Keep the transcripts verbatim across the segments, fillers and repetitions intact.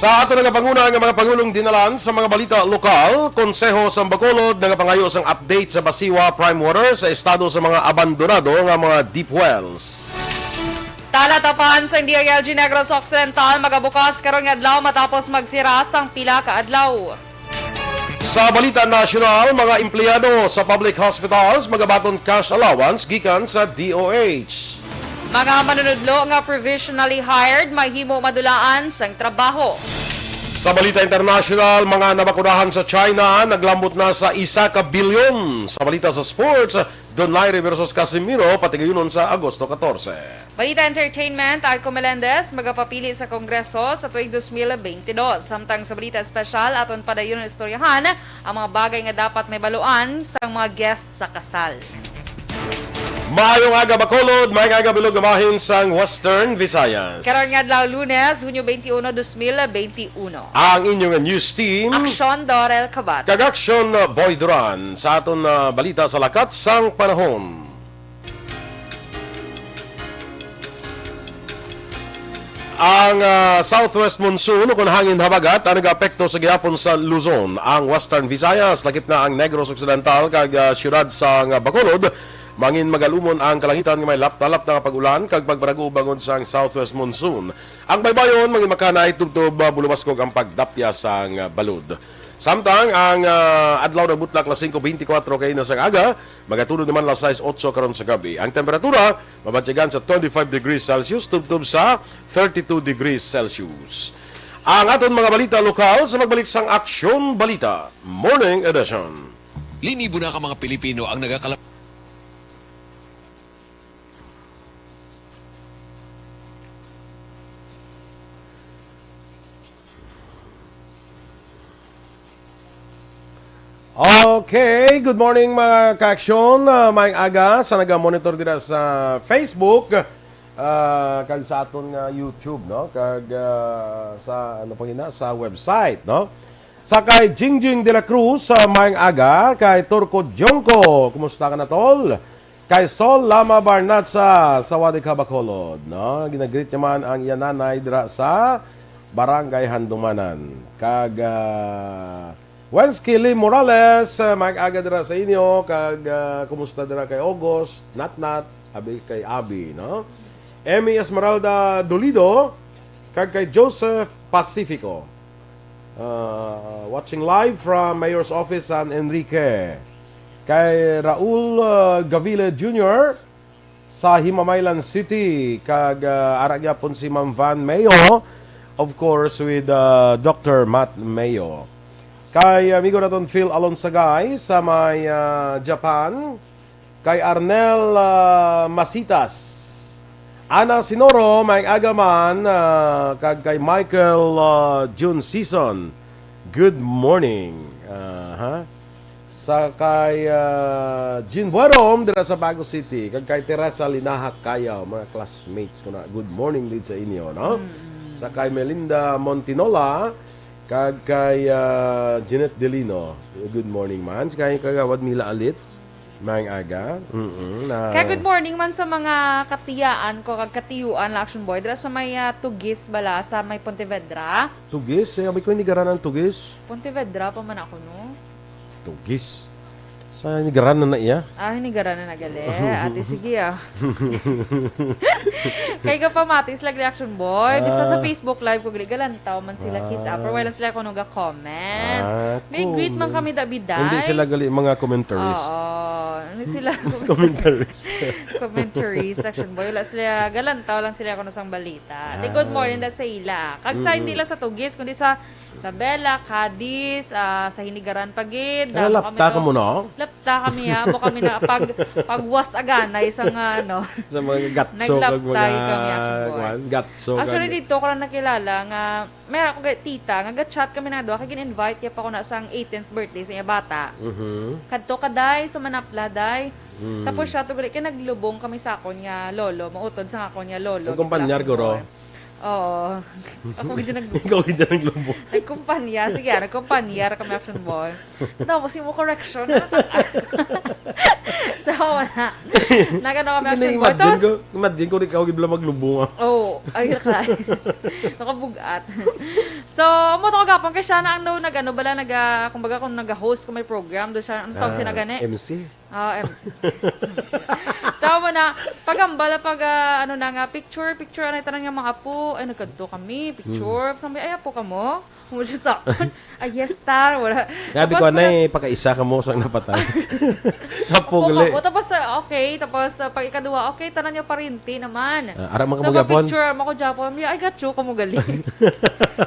Sa ato nagapanguna nga mga pangulong dinalan sa mga balita lokal, Konseho sa Bacolod nagapangayo sang update sa Basiwa Prime Water sa estado sa mga abandonado nga mga deep wells. Talatapan sa D I L G Negros Occidental magabukas karon nga adlaw matapos magsira sang pila ka adlaw. Sa balita nasyonal, mga empleyado sa public hospitals magabaton cash allowance gikan sa D O H. Mga manunudlo nga provisionally hired mahimo madulaan sang trabaho. Sa balita internasyonal, mga nabakunahan sa China naglambot na sa isa ka bilyon. Sa balita sa sports, Don Lyre versus Casimiro, patigayunon sa Agosto katorse. Balita entertainment, Arco Melendez magapapili sa Kongreso sa tuig dos mil bentidós. Samtang sa balita espesyal, aton padayunon istoryahan ang mga bagay nga dapat mahibaluan sang mga guest sa kasal. Maayong aga, Bacolod. Maayong aga, bilog nga bahin sang Western Visayas. Karon nga adlaw, Lunes, Hunyo twenty-one, dos mil twenty-one. Ang inyong news team, Aksyon Dorel Kabat. Kag Aksyon, uh, Boy Duran. Sa aton, uh, balita sa lakat sang panahon. Ang, ah, southwest monsoon o kon hangin habagat ang nag-apekto sa gihapon sa Luzon, ang Western Visayas, lakip na ang Negros Occidental kag, ah, siyudad sang Bacolod. Mangin magalumon ang kalangitan nga may lapta-lapta nga pag-ulan kag pagpanaguo bangod sang southwest monsoon. Ang baybayon mangin makanay tubtob, ah, bulubaskog ang pagdapya sang, ah, balod. Samtang ang, ah, adlaw nagbutlak alas singko beintikwatro kaina sang aga, magatulod naman alas sais otso karon sa gabi. Ang temperatura mabatyagan sa twenty-five degrees Celsius tubtob sa thirty-two degrees Celsius. Ang aton mga balita lokal sa pagbalik sang Aksyon Balita Morning Edition. Linibo na ka mga Pilipino ang nagakala- Okay, good morning, mga ka-aksyon. Ah, maayong aga sa naga-monitor dira sa Facebook, ah, kag sa aton nga YouTube, no? Kag, ah, sa, ano pa gina, sa website, no? Sa kay Jingjing de la Cruz, ah, maayong aga. Kay Turco Jongko, kumusta ka na, tol? Kay Sol Lama Barnacha, sawadee ka, Bacolod, no? Ginagreet niya man ang iya nanay dira sa Barangay Handumanan. Kag, ah, Wensky Lee Morales, ah, maayong aga dira sa inyo. Kag, ah, kumusta dira kay August, Natnat, abi kay Abi, no? Emmy Esmeralda Dolido, kag kay Joseph Pacifico. Uh, watching live from Mayor's Office, San Enrique. Kay Raul, uh, Gavile Junior sa Himamaylan City, kag, uh, ara gyapon si Ma'am Van Mayo, of course, with, uh, Doctor Matt Mayo. Kay amigo naton Phil Alonsagay sa may, uh, Japan, kay Arnel, ah, Masitas. Ana Sinoro, maayong aga man, ah, kag kay Michael, ah, June Season. Good morning. Aha. Sa kay, ah, Jean Buerom dira sa Bago City, kag kay Teresa Linaha Kayaw, mga classmates ko na. Good morning din sa inyo, no? Mm. Sa kay Melinda Montinola, kag kay, ah, Jeanette Delino. Good morning man. Sa kay Kagawad Mila Alit, maayong aga. Mm-mm, na Kaya good morning man sa mga katiyaan ko kag katiyuan la, Action Boy. Dira sa may, ah, Tugis bala, sa may Pontevedra. Tugis? Eh, abi ko, hinigaran ang Tugis. Pontevedra pa man ako, no? Tugis. Sa hinigaran na na iya? Ah, hinigaran na nagali. Ate, sige, ah. Kay gapamati sila, Action Boy. Basta sa Ah. Facebook Live ko, gali, galantaw man sila, kiss up. Ah. Pero wala sila kuno ga-comment. Ah, May cool. Greet man kami, Dabiday. Hindi sila gali mga commentaries. Oo. Hindi sila Commentaries. Commentaries, Action Boy. Wala sila, galantaw lang sila kuno sang balita. Di, good Ah. morning da sa ila. Kag sa Mm-mm. hindi lang sa Tugis, kundi sa Isabela, Cadiz, ah, sa Hinigaran pa gid. Pero Damo lapta kami ka to. mo, no? Lapta kami, ha. Amo kami na pag, pagwas aganay sa nga, ano. Sa mga gatso kag Naglapta mga, gid kami, Action Boy. kwan, gatso Actually, kag dito ko lang nakilala nga, may ako kay tita, nga ga-chat kami na duha, kay gin-invite niya pa ko na sang eighteenth birthday sa iya bata. Mhm. Kadto ka, day, sa Manapla, day. Mm. Tapos siya, to gali, kay naglubong kami sa akon nga lolo, mautod sa akon nga lolo, Ang kumpanyar, gitulak ko, guro? no? Oo. Ako gid yung nag- Ikaw gid yung naglubong. Nagkumpanya. Sige, ah, nagkumpanya ra kami, Action Boy. Tapos yung correction, natakan. So, wala. Nagano kami, Action Boy. Tapos, ko, imagine ko, ikaw gid lang maglubong, ah. Oh, ay, ka. Nakabugat. So, amo to kagapon kay siya na ang no, nag-ano, bala, naga, kumbaga, kung naga-host ko may program, doon siya, ang tawag siya na gani? M C. Ah, em. So, mo na, pagambal, pag, ah, ano na nga, picture, picture, ano, tanan nga mga apo, ay, nagkadto kami, picture, sabi, ay, apo ka mo? Mo siya sa akin, ay, yes, ta, wala. Sabi Tapos, ko, wala- "Anay, pakaisa ka mo sa napatay." Apo Apo ka gali. mo. Tapos, ah, okay. Tapos, ah, pag ikadua, okay, tanan niya parinti naman. Ah, ara man ka So, mo gyapon? pag-picture mo ko gyapon, "Ay, gatyo ka mo gali."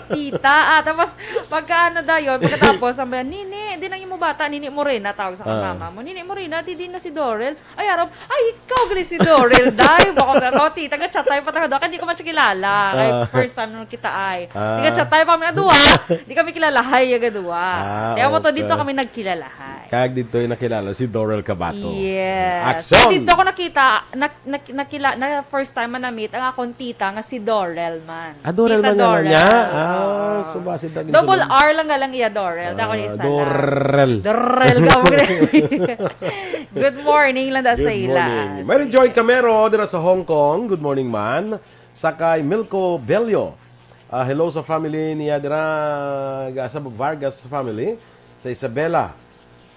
Tita, ah, tapos, pagka ano dayon, pagkatapos, sabi niya, "Nini, di na yung bata, Nini Morena," tawag sa Ah. mama mo. "Nini Morena, di, di na si Dorel." Ay, arap, "Ay, ikaw gali si Dorel, day." Bako na to, tita, nga chat tayo pa tayo, kaya di ko man siya kilala. Kay Ah. first time nung kita ay. Ah. Di ka chat tayo pa kami, aduwa. Di kami kilala, hay, aga duwa. Ah, Kaya mo to, dito okay. kami nagkilala, hay. Kag dito yung nakilala, si Dorel Cabato. Yes. Action! Dito ako nakita, nak-, nak-, nakila-, na first time man na-meet ang akong tita nga si Dorel man. Ah, Dorel Tita man nga Dorel. niya? Ah, Oo. so basi ta-, Double R lang nga lang iya, Dorel. Dako Ah, isa lang. Dorel. Dorel ka mo. Good morning lang da sa Good ila. morning. Mary Joy Camero, dira sa Hong Kong. Good morning, man. Sa kay Milko Bello. Ah, hello sa family niya dira, ga-, sa Vargas family. Sa Isabela.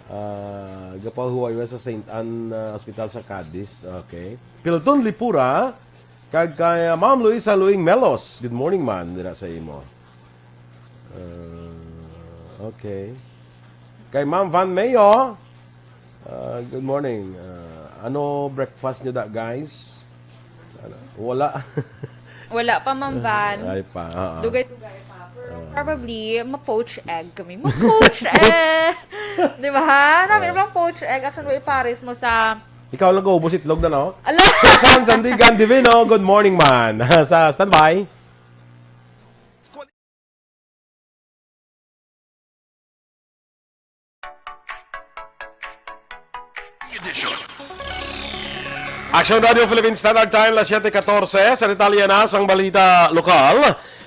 Ah, gapahuway sa Saint Anne, ah, Hospital sa Cadiz. Okay. Pilton Lipura. Kag kay, ah, Ma'am Luisa Luing Melos. Good morning, man. Dira sa imo. Ah, okay. Kay Ma'am Van Mayo. Ah, good morning. Ah, ano breakfast niyo da, guys? Ano? Wala. Wala pa, Ma'am Van. Ay pa, oo. Dugay-dugay pa. Pero Oo. probably, ma-poach egg kami. Ma-poach egg! Di ba? Namin Oo. lang poach egg. Asan mo ipares mo sa Ikaw lang ko, ubos itlog na, no? Ala! San Sandigan Divino, good morning, man. Sa standby. Edition. Action Radio Philippine Standard Time, las siete catorce. Sa detalye na sang balita lokal,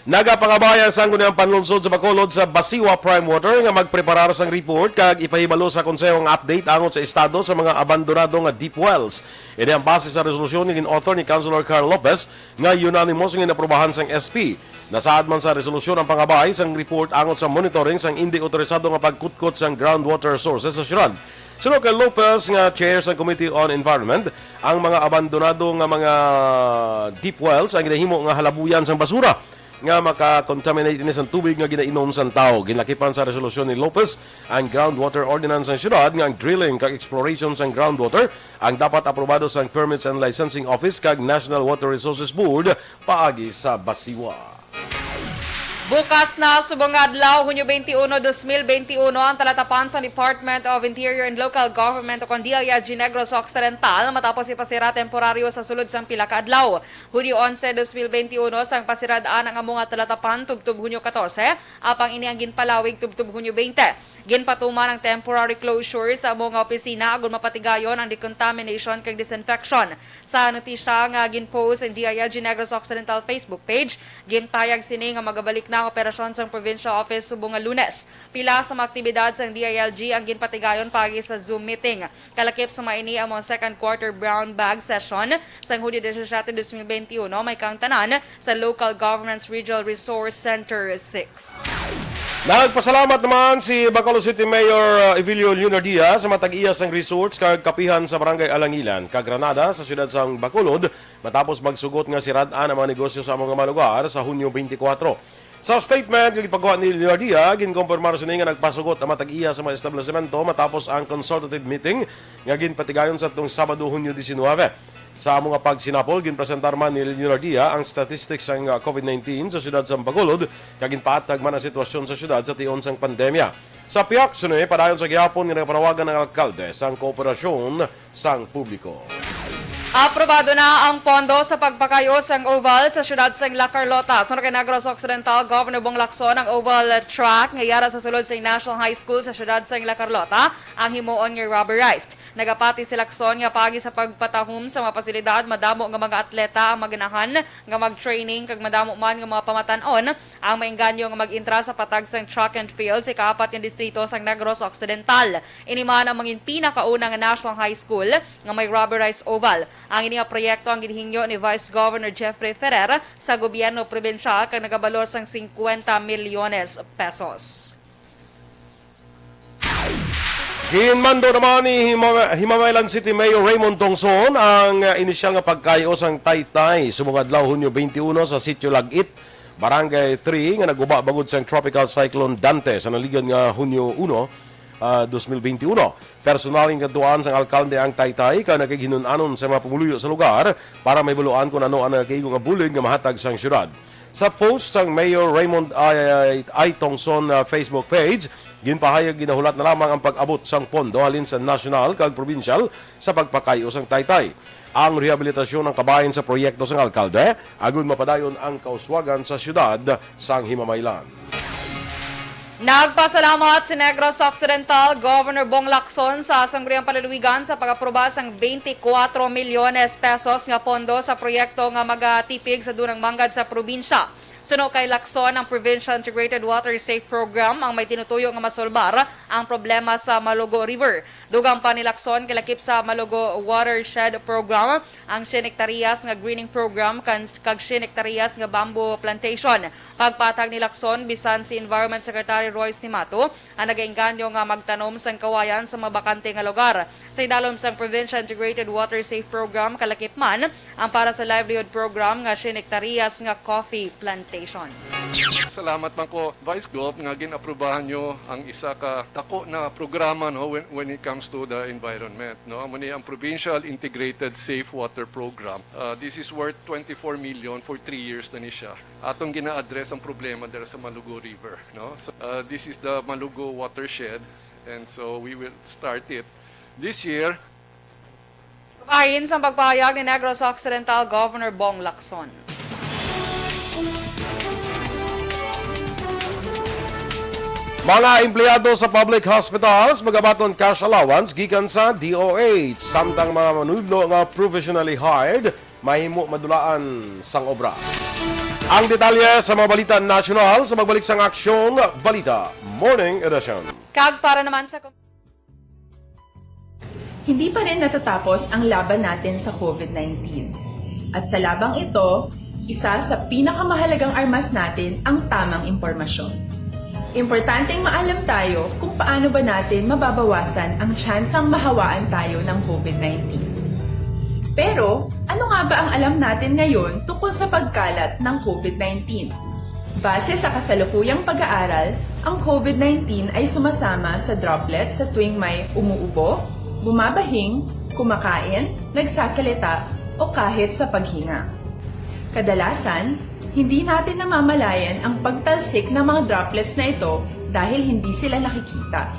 nagapangabay ang Sangguniang Panlungsod sa Bacolod sa Basiwa Prime Water nga magpreparar sang report kag ipahibalo sa Konseho ang update angot sa estado sa mga abandonado nga deep wells. Ini ang base sa resolusyon nga gin-author ni Councilor Carl Lopez nga unanimous nga inaprubahan sang S P. Nasaad man sa resolusyon ang pangabay sang report angot sa monitoring sang indi otorisado nga pagkutkot sang groundwater sources sa siyudad. Suno kay Lopez nga chair sang Committee on Environment, ang mga abandonado nga mga deep wells ang ginahimo nga halabuyan sang basura nga maka-contaminate ini sang tubig nga ginainom sang tawo. Ginlakipan sa resolusyon ni Lopez ang groundwater ordinance sang siyudad nga ang drilling kag exploration sang groundwater ang dapat aprobado sang Permits and Licensing Office kag National Water Resources Board paagi sa Basiwa. Bukas na subong nga adlaw, Hunyo twenty-one, dos mil twenty-one, ang talatapan sa Department of Interior and Local Government o kon D I L G Negros Occidental matapos ipasira temporaryo sa sulod sang pila ka adlaw. Hunyo onse, dos mil twenty-one, sang pasirad-an ang amo nga talatapan tubtob Hunyo katorse, apang ini ang ginpalawig tubtob Hunyo twenty. Ginpatuman ang temporary closure sa amo nga opisina agod mapatigayon ang decontamination kag disinfection. Sa notisya nga gin-post sa D I L G Negros Occidental Facebook page, gintayag sini nga magabalik na ang operasyon sang Provincial Office subong nga Lunes. Pila sa mga aktibidad sang D I L G ang ginpatigayon paagi sa Zoom meeting. Kalakip sa maini amo ang second quarter brown bag session sang Hunyo disisiete, dos mil benti uno, may kaangtanan sa Local Government's Regional Resource Center six. Nagpasalamat naman si Bacolod City Mayor, uh, Evilio Leonardia sa matag-iya sang resorts kag kapihan sa Barangay Alangilan kag Granada sa siyudad sang Bacolod matapos magsugot nga sirad-an ang mga negosyo sa amo nga mga lugar sa Hunyo twenty-four. Sa statement nga gipagawa ni Leonardia, ginkumpirmar sini nga nagpasugot ang matag-iya sa mga establisemento matapos ang consultative meeting nga ginpatigayon sa atong Sabado, Hunyo diecinuebe. Sa amo nga pagsinapol, ginpresentar man ni Leonardia ang statistics sang, uh, COVID nineteen sa siyudad sa Bacolod, kag ginpaatag man ang sitwasyon sa siyudad sa tion sang pandemya. Sa pihak sini, padayon sa gihapon nga nagapanawagan ang alkalde sang kooperasyon sang publiko. Aprobado na ang pondo sa pagpakayo sang oval sa siyudad sang La Carlota. Suno kay Negros Occidental Governor Bong Lacson, ang oval track nga yara sa sulod sang National High School sa siyudad sang La Carlota ang himuon nga rubberized. Nagapati si Lacson nga paagi sa pagpatahom sa mga pasilidad, madamo nga mga atleta ang maganahan nga mag-training kag madamo man nga mga pamatan-on ang maengganyo nga mag-entra sa patag sang track and field sa ikaapat nga distrito sang Negros Occidental. Ini man ang mangin pinakauna nga national high school nga may rubberized oval. Ang ini nga proyekto ang ginhingyo ni Vice Governor Jeffrey Ferrer sa gobyerno probinsyal kag nagabalor sang singkwenta milyones pesos. Ginmando naman ni Hima-, Himamaylan City Mayor Raymond Tongson ang, ah, inisyal nga pagkayo sang taytay subong adlaw Hunyo twenty-one sa Sitio Lagit, Barangay three, nga naguba bangod sang Tropical Cyclone Dante sa naligan nga Hunyo uno, ah, dos mil benti uno. Personal nga gintuan sang alkalde ang taytay kag nakighinun-anon sa mga pumuluyo sa lugar para mahibaluan kon ano ang nagakaigo nga bulig nga mahatag sang syudad. Sa post sang Mayor Raymond I, I, I Tongson, ah, Facebook page, ginpahayag ginahulat na lamang ang pag-abot sang pondo halin sa nasyonal kag probinsyal sa pagpakayo sang taytay. Ang rehabilitasyon ang kabahin sa proyekto sang alkalde, agud mapadayon ang kauswagan sa siyudad sang Himamaylan. Nagpasalamat si Negros Occidental Governor Bong Lacson sa Sangguniang Panlalawigan sa pag-aproba sang twenty-four milyones pesos nga pondo sa proyekto nga magatipig sa dunang manggad sa probinsya. Suno kay Lacson, ang Provincial Integrated Water Safe Program ang may tinutuyo nga masolbar ang problema sa Malugo River. Dugang pa ni Lacson, kalakip sa Malugo Watershed Program ang siyam hektaryas nga greening program kan-, kag siyam hektaryas nga bamboo plantation. Pagpatag ni Lacson, bisan si Environment Secretary Roy Simato ang nagaengganyo nga magtanom sang kawayan sa mga bakante nga lugar. Sa idalom sang Provincial Integrated Water Safe Program, kalakip man ang para sa livelihood program nga siyam hektaryas nga coffee plantation. Salamat man ko, Vice Gov, nga gin-aprubahan nyo ang isa ka dako na programa, no, when, when it comes to the environment, no? Amo ni ang Provincial Integrated Safe Water Program. Uh, this is worth twenty-four million for three years na ni siya. Atong gina-address ang problema dira sa Malugo River, no? So, uh, this is the Malugo watershed, and so we will start it this year. Kabahin sang pagpahayag ni Negros Occidental Governor Bong Lacson. Mga empleyado sa public hospitals magabaton cash allowance gikan sa D O H, samtang mga manudlo nga professionally hired mahimo madulaan sang obra. Ang detalye sa mga balita nasyonal sa pagbalik sang Aksyon Balita Morning Edition. Kag para naman sa Hindi pa rin natatapos ang laban natin sa COVID nineteen. At sa labang ito, isa sa pinakamahalagang armas natin ang tamang impormasyon. Importanteng maalam tayo kung paano ba natin mababawasan ang tsansang mahawaan tayo ng COVID nineteen. Pero, ano nga ba ang alam natin ngayon tungkol sa pagkalat ng COVID nineteen? Base sa kasalukuyang pag-aaral, ang COVID nineteen ay sumasama sa droplets sa tuwing may umuubo, bumabahing, kumakain, nagsasalita, o kahit sa paghinga. Kadalasan, hindi natin namamalayan ang pagtalsik ng mga droplets na ito dahil hindi sila nakikita.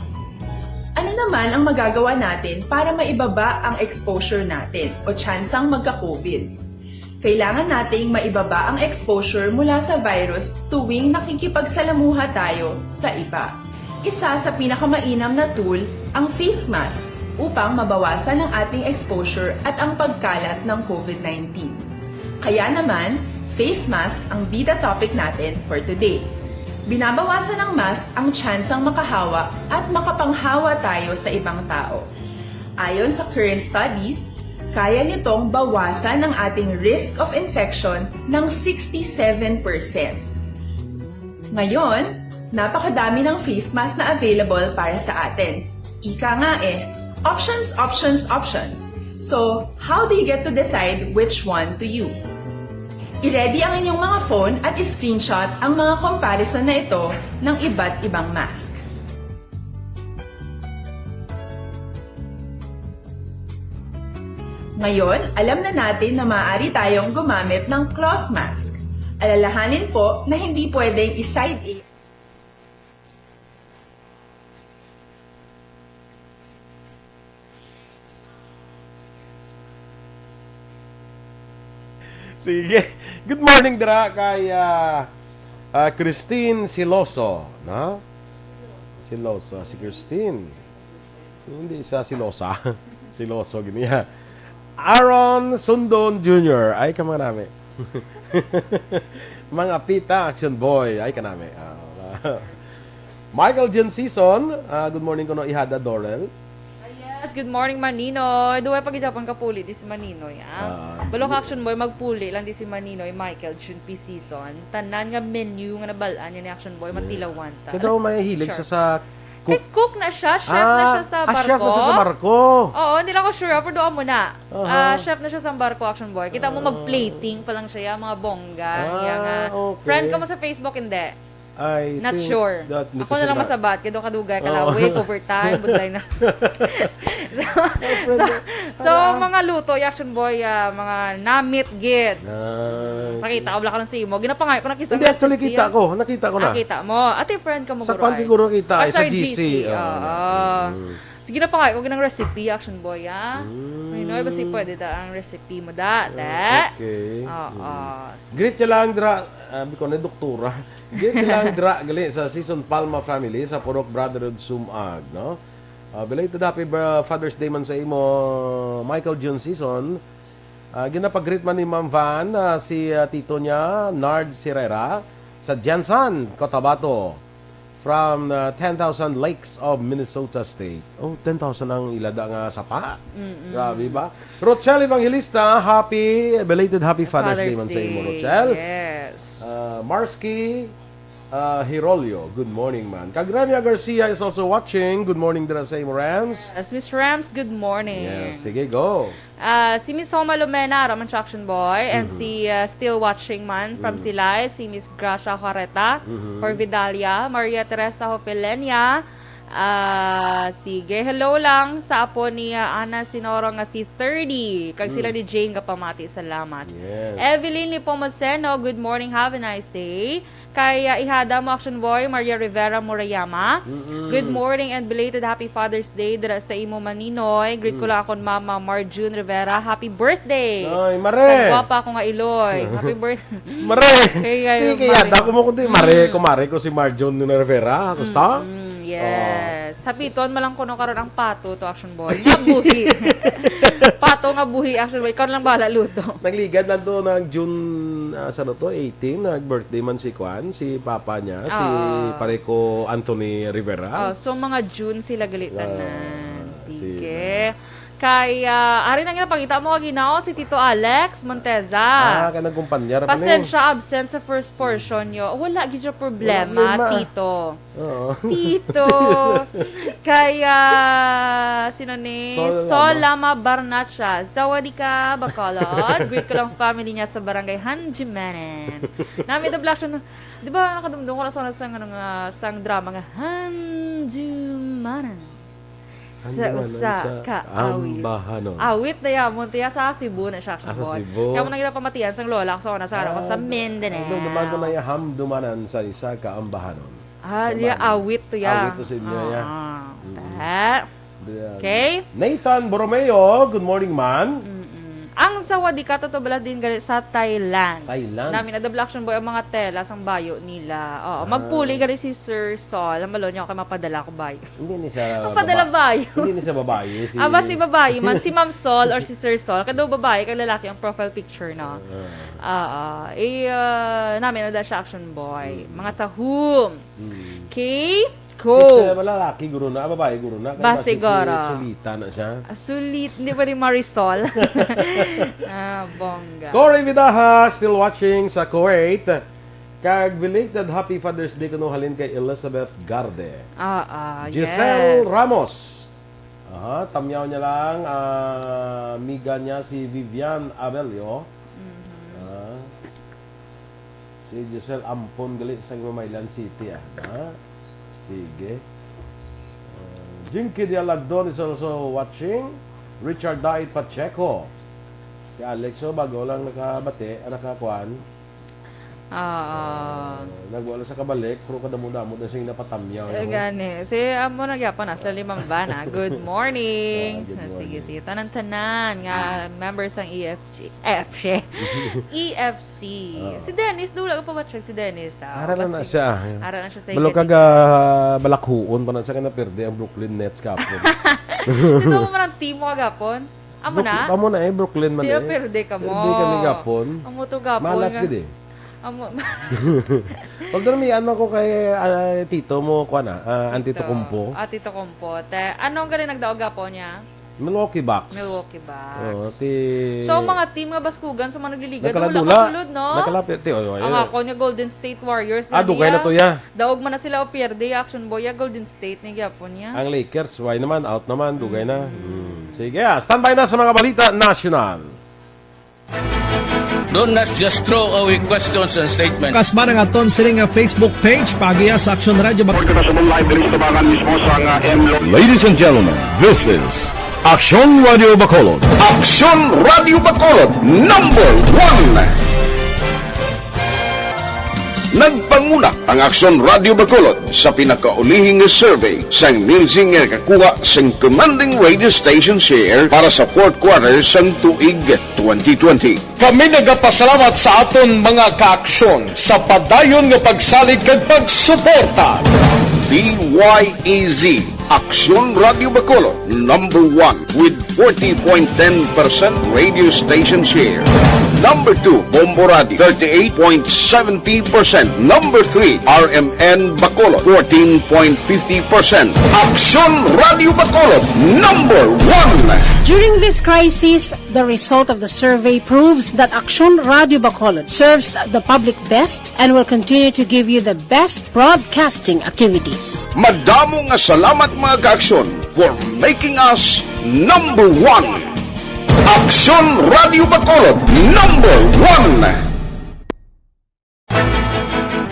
Ano naman ang magagawa natin para maibaba ang exposure natin o tsansang magka-COVID? Kailangan nating maibaba ang exposure mula sa virus tuwing nakikipagsalamuha tayo sa iba. Isa sa pinakamainam na tool ang face mask upang mabawasan ang ating exposure at ang pagkalat ng COVID nineteen. Kaya naman, face mask ang bida topic natin for today. Binabawasan ng mask ang tsansang makahawa at makapanghawa tayo sa ibang tao. Ayon sa current studies, kaya nitong bawasan ang ating risk of infection ng sixty-seven percent. Ngayon, napakadami ng face mask na available para sa atin. Ika nga eh, options, options, options. So, how do you get to decide which one to use? I-ready ang inyong mga phone at i-screenshot ang mga comparison na ito ng iba't ibang mask. Ngayon, alam na natin na maaari tayong gumamit ng cloth mask. Alalahanin po na hindi pwedeng i-side A. Sige. Good morning dira kay, ah, ah, Christine Siloso, no? Siloso, si Christine. Hindi sa Silosa. Siloso, gini, ha. Aaron Sundon Junior. Ay, ka mga nami. Mga pita, Action Boy. Ay, ka nami. Ah, Michael John Season. Ah, good morning kuno, Ihada Dorel. Ah, yes, good morning, Maninoy. Duway pa gid Japon ka puli di si Maninoy, ah. Ah, Balo ka, Action Boy, magpuli lang di si Maninoy, Michael Jun P Season. Tanan nga menu nga nabal-an niya ni Action Boy, Yeah. matilawan ta. Kaya daw may hilig Sure. sa, sa Kay cook. cook na siya, chef na Ah, siya sa ah, chef na barko. siya sa barko. Oo, hindi lang ko sure, pero doon mo na. Aha. Ah, chef na siya sa barko, Action Boy. Kita mo, Ah. mag-plating pa lang siya, mga bongga. Ah, Iya nga. okay. Friend ka mo sa Facebook, hindi? I Not think sure. that Ako na lang Nicholson na masabat, kay do kadugay ka Oo. lang, way overtime, budlay na. So, so, Ay, friend so, na. mga luto, Action Boy, ah, mga namit gid. Ah, Pakita ko, wala ka lang sa imo. Ginapangay ko na kisa Hindi, actually, recipe, kita ah. ko. Nakita ko na. Ah, kita mo. Ate, friend ka mo, Sa guro, kwan ay. siguro kita, Ah, ay, sa sa G C. G C, Oo, oo. na. Mm. Sige na pa nga, huwag ng recipe, Action Boy, ah. Mm. May noy, basi pwede ta ang recipe mo, da, Ah, da. okay. Oo. Mm. Greet ka lang, dra-, ah, biko na, doktora. Greet ka lang, dra, gali sa Season Palma family, sa Purok Brotherhood Sumag, no? Ah, belated happy, uh, Father's Day man sa imo, Michael Jun Season. Ah, ginapag-greet man ni Ma'am Van, ah, si, ah, tito niya, Nard Sirera, sa Gensan, Cotabato, from, ah, ten thousand Lakes of Minnesota State. Oh, ten thousand ang ilada nga sapa. Mm-mm. Grabe ba? Rochelle Evangelista, happy, belated happy Father's Father's Day man sa imo, Day. Rochelle. Yes. Ah, Marsky, ah, Hirolio, good morning, man. Kag Remia Garcia is also watching. Good morning dira sa imo, Rams. Yes, Miss Rams, good morning. Yes, sige, go. Ah, si Miss Homa Lumena, Raman Action Boy, and Mhm. si, ah, still watching man from Mm. Silay, si Miss Gracia Horeta, Mhm. Corvidalia, Maria Teresa Hopelenia. Ah, sige, hello lang sa apo ni, ah, Ana Sinoro nga si thirty. Kag sila Mm. ni Jane kapamati, salamat. Yes. Evelyn Nepomuceno, good morning, have a nice day. Kay, ah, ihada mo, Action Boy, Maria Rivera Murayama. Mm-mm. Good morning and belated happy Father's Day dira sa imo, Maninoy. Greet ko Mm. lang akon mama, Marjune Rivera. Happy birthday! Ay, mare! Sa gwapa ko nga iloy. Happy birth-, Mare! Kay, Di uh, kaya mare. Dako mo kundi mare, Mm. kumare ko si Marjune Rivera. Gusto? Mm, yes. Oh. Sa piton, malang kuno karon ang pato to, Action Boy. Nga buhi. Pato nga buhi, Action Boy. Ikaw na lang bahala luto. Nagligad lang to ng June, ah, sa ano to, eighteen, nag-birthday man si Kwan, si papa niya, si Ah. Pareco Anthony Rivera. Oh, so mga June sila gali Ah, tanan. Sige. sige. Kay, ah, ari na nga, pangita mo ka ginaw si Tito Alex Monteza. Ah, kay nagkumpanya ra pa ni. Pasensya, absent sa first portion nyo. Wala gid siya problema, Wala problema. Tito. Oo. Tito. Kaya, sino ni? Solama. Solama Barnacha. Sawadika, Bacolod. Greet ko lang family niya sa barangay Hanjimanan. Nami the Black Shun. Di ba, nakadumdum ko na sa, sa, ano nga, sang drama nga, Hanjimanan. Sa Hanjimanan usa sa ka awit. Ambahanon. Awit na yamon, tiya sa Cebu na siya, Ah, sa Cebu. Kaya mo nang ginapamatian sang lola ko sa una, sa araw ko sa Ah, Mindanao. Ang dumago na yung hamdumanan sa isa ka ambahanon. Ah, Naman. Iya, awit to, ya. Awit to sa inyo, ya. Ah, Mm-mm. ta. Ayan. Okay. Nathan Borromeo, good morning, man. Mm-mm. Ang sawadika, totoo bala din gali sa Thailand. Thailand. Namin, Double Action Boy, ang mga tela sang bayo nila. Oo, Ah. magpuli gali si Sir Sol. Ang malo niya, okay, mapadala ko bayo. Hindi ni sa Ang padala babae. Bayo. Hindi ni sa babae, si Aba, si babae man, si Ma'am Sol or si Sir Sol. Kado babae, kag lalaki ang profile picture, no? Ah. Oo. Eh, ah, namin, ano siya, Action Boy. Mm. Mga tahum. Mm. Okay? Ko. Kasi malalaki, guro na. Ah, babae, guro na. Kaya Ba, basi si siguro. Sulita na siya. Ah, sulit. Hindi ba ni Marisol? Ah, bongga. Corey Vidaja, still watching sa Kuwait. Kag belated happy Father's Day kuno halin kay Elizabeth Garde. Ah, ah, Giselle yes. Ramos. Aha, tamyaw niya lang, ah, amiga niya si Vivian Abelio. Mhm. Ah, si Giselle Ampon gali sa Mamaylan City, ah. Ah, sige. Ah, Jinky Dialagdon is also watching. Richard Dait Pacheco. Si Alex, oh, bago lang nakabati, ah, nakakuan. Oo. Ah, nagwala sa kabalik, pero kadamo-damo na sing napatamyaw, Eh, no? Gani. Si, amo na gyapon, nasa limang ba na. Good morning. Ah, good Ah, sige, morning. Sige. Tanan-tanan nga Ah. member sang E F G. F G. E F C. Oo. Si Dennis, dula ka pa ba siya? Si Dennis, ah, Ara na kasi na siya. Ara na siya sa Malo ka Igadiga. Ga balakhuon pa na siya nga naperde ang Brooklyn Nets kapon. Ito mo man ang team mo agapon? Amo Brook-, na? Amo na eh, Brooklyn man Di, eh. Perde ka mo. Perde kami gapon. Amo to gapon Malas nga. Gid eh. Amo. Although may ano ko kay, ah, tito mo, kuwan na, ah, Antetokounmpo. Ah, Antetokounmpo. Te, anong galing nagdaog gapon niya? Milwaukee Bucks. Milwaukee Bucks. Oo, ti- So, ang mga team nga baskugan sa mga nagliliga, Nagkaladula. Wala kasulod, no? Nagkalapit, ti, oy, oy, Ang oy. Ako niya, Golden State Warriors Ah, na dugay niya. Na to, ya. Daog man na sila o pierde, Action Boy, ya, Golden State ni gyapon niya. Ang Lakers, why naman? Out naman, dugay na. Mm. Hmm. Sige, ah, standby na sa mga balita nasyonal. Don't just throw away questions and statements. Kasma ang aton sini nga Facebook page, paagiha sa Aksyon Radio Bac- Report kita sa live diri sa tabangan mismo sa nga M Lo- Ladies and gentlemen, this is Aksyon Radio Bacolod. Aksyon Radio Bacolod, number one. Nagpanguna ang Aksyon Radio Bacolod sa pinakaulihi nga survey sang Nielsen nga nakakuha sang commanding radio station share para sa fourth quarter sang tuig twenty twenty. Kami nagapasalamat sa aton mga kaaksyon sa padayon nga pagsalig kag pagsuporta. D Y E Z, Aksyon Radio Bacolod, number one with forty point ten percent radio station share. Number two, Bombo Radio, thirty-eight point seventy percent. Number three, R M N Bacolod, fourteen point fifty percent. Aksyon Radio Bacolod, number one. During this crisis, the result of the survey proves that Aksyon Radio Bacolod serves the public best and will continue to give you the best broadcasting activities. Madamo nga salamat, mga kaaksyon, for making us number one. Aksyon Radio Bacolod, number one.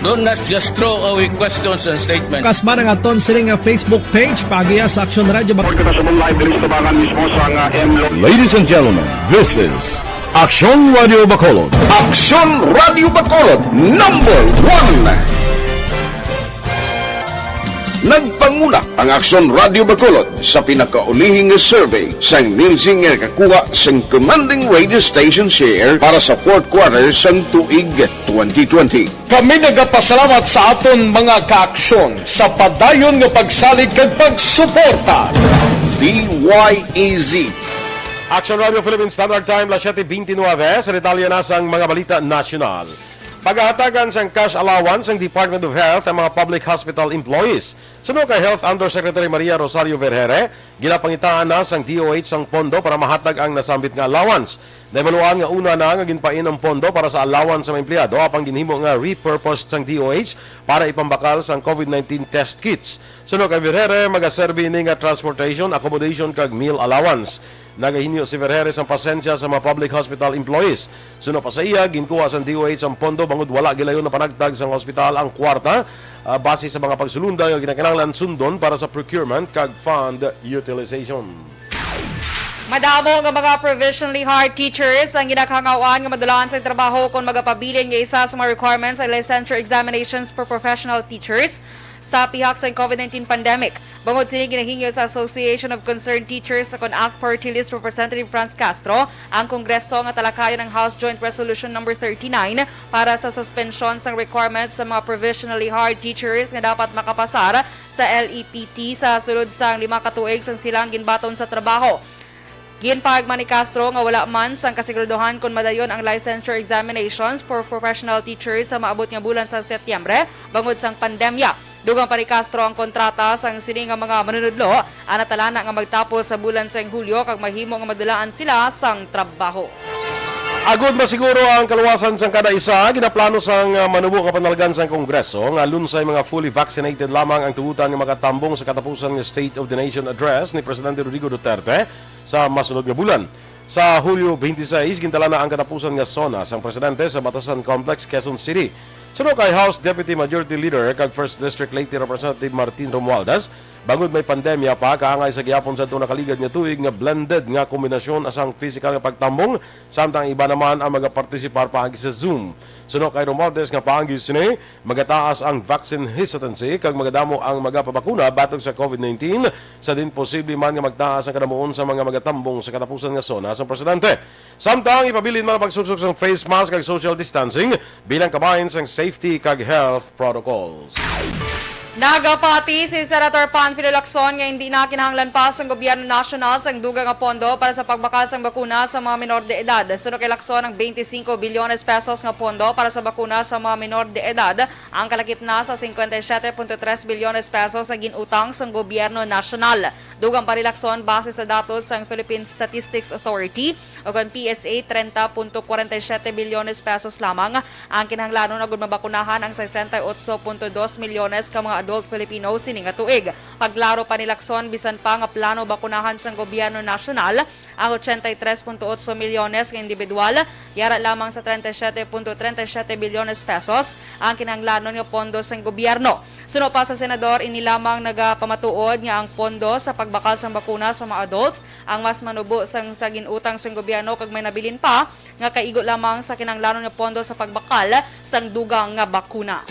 Don't just throw away questions and statements. Kasma ang aton sini nga Facebook page, paagiha sa Aksyon Radio Bac- Report kita sa live diri sa tabangan mismo sa nga M Lo- Ladies and gentlemen, this is Aksyon Radio Bacolod. Aksyon Radio Bacolod, number one. Nagpanguna ang Aksyon Radio Bacolod sa pinakaulihi nga survey sang Nielsen nga nakakuha sang commanding radio station share para sa fourth quarter sang tuig twenty twenty. Kami nagapasalamat sa aton mga kaaksyon sa padayon nga pagsalig kag pagsuporta. D Y E Z. Action Radio Philippine Standard Time, las siete veintinueve. Sa detalye na sang mga balita nasyonal. Pagahatagan sang cash allowance sang Department of Health ang mga public hospital employees. Suno kay Health Undersecretary Maria Rosario Vergere, ginapangitaan na sang D O H ang pondo para mahatag ang nasambit nga allowance. Nahibaluan nga una na nga ginpain ang pondo para sa allowance sa mga empleyado, apang ginhimo nga repurposed sang D O H para ipambakal sang COVID nineteen test kits. Suno kay Vergere, magaserbi ini nga transportation, accommodation, kag meal allowance. Nagahinyo si Vergere sang pasensya sa mga public hospital employees. Suno pa sa iya, ginkuha sang D O H ang pondo bangod wala gilayon na panagtag sang hospital ang kwarta, ah, base sa mga pagsulonda nga ginakinahanglan sundon para sa procurement kag fund utilization. Madamo nga mga provisionally hired teachers ang ginakahangawaan nga madulaan sa trabaho kon magapabilin nga isa sa mga requirements sa licensure examinations for professional teachers sa pihak sa COVID nineteen pandemic. Bangod sini, ginahingyo sa Association of Concerned Teachers sa CONACT Party List Representative Franz Castro ang Kongreso nga talakayon ang House Joint Resolution Number thirty-nine para sa suspensyon sang requirements sa mga provisionally hired teachers nga dapat makapasar sa L E P T sa sulod sang lima ka tuig sang silang ginbaton sa trabaho. Ginpahagma ni Castro nga wala man sang kasiguraduhan kon madayon ang licensure examinations for professional teachers sa maabot nga bulan sa Setyembre bangod sang pandemya. Dugang pa ni Castro ang kontrata sang sini nga mga manunudlo, ang natalana nga magtapos sa bulan sang Hulyo kag mahimo nga madulaan sila sang trabaho. Agud masiguro ang kaluwasan sang kada isa, ginaplano sang, ah, manubo nga panalgan sang Kongreso nga lunsay mga fully vaccinated lamang ang tugutan nga makatambong sa katapusan nga State of the Nation Address ni Presidente Rodrigo Duterte sa masunod nga bulan. Sa Hulyo twenty-six, gintala na ang katapusan nga SONA sang presidente sa Batasan Complex, Quezon City. Suno kay House Deputy Majority Leader kag First District Leyte Representative Martin Romualdez, Bangod may pandemya pa, kaangay sa gihapon sa tulo ka ligad nga tuig nga blended nga kombinasyon sang physical nga pagtambong, samtang iba naman ang magapartisipar paagi sa Zoom. Suno kay Romualdez nga paagi sini, magataas ang vaccine hesitancy kag magadamo ang magapabakuna batok sa COVID nineteen, sa diin posible man nga magtaas ang kadamuon sa mga magatambong sa katapusan nga SONA sang presidente. Samtang ipabilin man ang pagsuksok sang face mask kag social distancing bilang kabahin sang safety kag health protocols. Nagapati si Senator Panfilo Lacson nga hindi na kinahanglan pa sang gobyerno nasyonal sang dugang nga pondo para sa pagbakal sang bakuna sa mga minor de edad. Suno kay Lacson, ang twenty-five bilyones pesos nga pondo para sa bakuna sa mga minor de edad ang kalakip na sa fifty-seven point three bilyones pesos nga gin-utang sang gobyerno nasyonal. Dugang pa ni Lacson, base sa datos sang Philippine Statistics Authority, o kon P S A, treinta punto kwarenta y siete bilyones pesos lamang ang kinahanglanon agud mabakunahan ang sesenta y otso punto dos milyones ka mga adult Filipino sini nga tuig. Pagklaro pa ni Lacson, bisan pa nga plano bakunahan sang gobyerno nasyonal ang ochenta y tres punto otso milyones nga individual, yara lamang sa treinta y siete punto treinta y siete bilyones pesos ang kinahanglanon nga pondo sang gobyerno. Suno pa sa senador, ini lamang nagapamatuod nga ang pondo sa pagbakal sang bakuna sa mga adults ang mas manubo sang sa gin-utang sang gobyerno kag may nabilin pa nga kaigo lamang sa kinahanglanon nga pondo sa pagbakal sang dugang nga bakuna.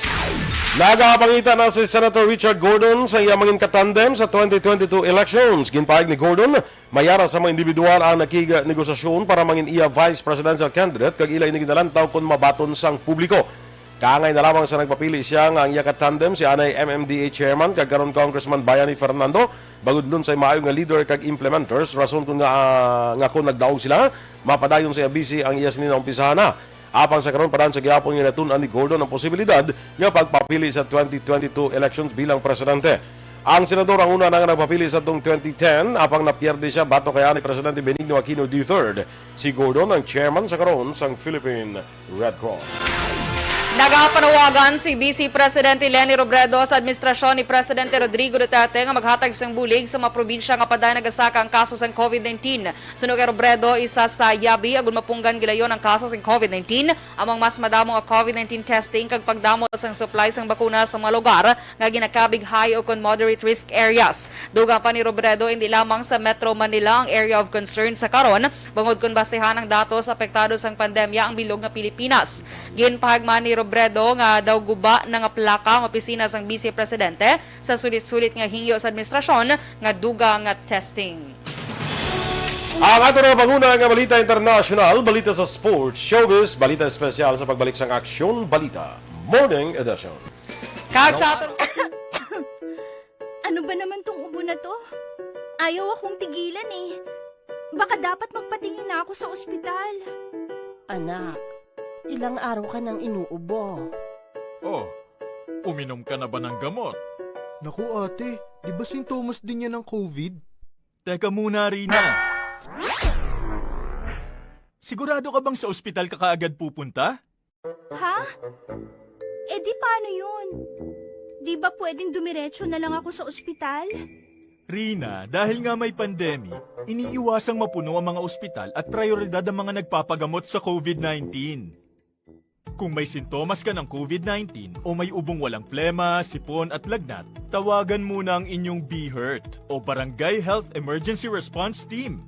Nagapangita na si Senator Richard Gordon sa iya mangin katandem sa twenty twenty-two elections. Ginpahayag ni Gordon, mayara sa mga individual ang nakignegosasyon para mangin iya vice presidential candidate kag ila ini ginalantaw kon mabaton sang publiko. Kaangay na lamang sa nagpapili siya nga ang iya katandem si anay M M D A chairman kag karon Congressman Bayani Fernando, bangod lunsay maayo nga leader kag implementers, rason kon nga, ah, nga kon nagdaog sila, mapadayon sa iya bisi ang iya sini naumpisahan na. Apang sa karon, padayon sa gihapon nga natun-an ni Gordon ang posibilidad nga pagpapili sa twenty twenty-two elections bilang presidente. Ang senador ang una na nga nagpapili sa tong twenty ten, apang napierde siya batok kay anay Presidente Benigno Aquino the third. Si Gordon ang chairman sa karon sang Philippine Red Cross. Nagapanawagan si Vice Presidente Leni Robredo sa administrasyon ni Presidente Rodrigo Duterte nga maghatag sang bulig sa mga probinsya nga padayon nagasaka ang kaso sang COVID nineteen. Suno kay Robredo, isa sa yabi agud mapunggan gilayon ang kaso sang COVID nineteen amo ang mas madamo nga COVID nineteen testing kag pagdamo sang supply sang bakuna sa mga lugar nga ginakabig high o kon moderate risk areas. Dugang pa ni Robredo, hindi lamang sa Metro Manila ang area of concern sa karon, bangod kon basehan ang datos, apektado sang pandemya ang bilog nga Pilipinas. Ginpahayag man ni Robredo nga daw guba na nga plaka ang opisina sang Vice Presidente sa sulit-sulit nga hingyo sa administrasyon nga dugang nga testing. Ang ato na panguna nga balita international, balita sa sports, showbiz, balita espesyal sa pagbalik sang Aksyon Balita Morning Edition. Kag sa aton Ano ba naman tong ubo na to? Ayaw akong tigilan eh. Baka dapat magpatingin na ako sa ospital. Anak, ilang araw ka nang inuubo. Oh, uminom ka na ba ng gamot? Naku ate, di ba sintomas din yan ng COVID? Teka muna, Rina. Sigurado ka bang sa ospital ka kaagad pupunta? Ha? Eh di paano yun? Di ba pwedeng dumiretso na lang ako sa ospital? Rina, dahil nga may pandemic, iniiwasang mapuno ang mga ospital at prioridad ang mga nagpapagamot sa COVID nineteen. Kung may sintomas ka ng COVID nineteen o may ubong walang plema, sipon at lagnat, tawagan muna ang inyong BHERT o Barangay Health Emergency Response Team.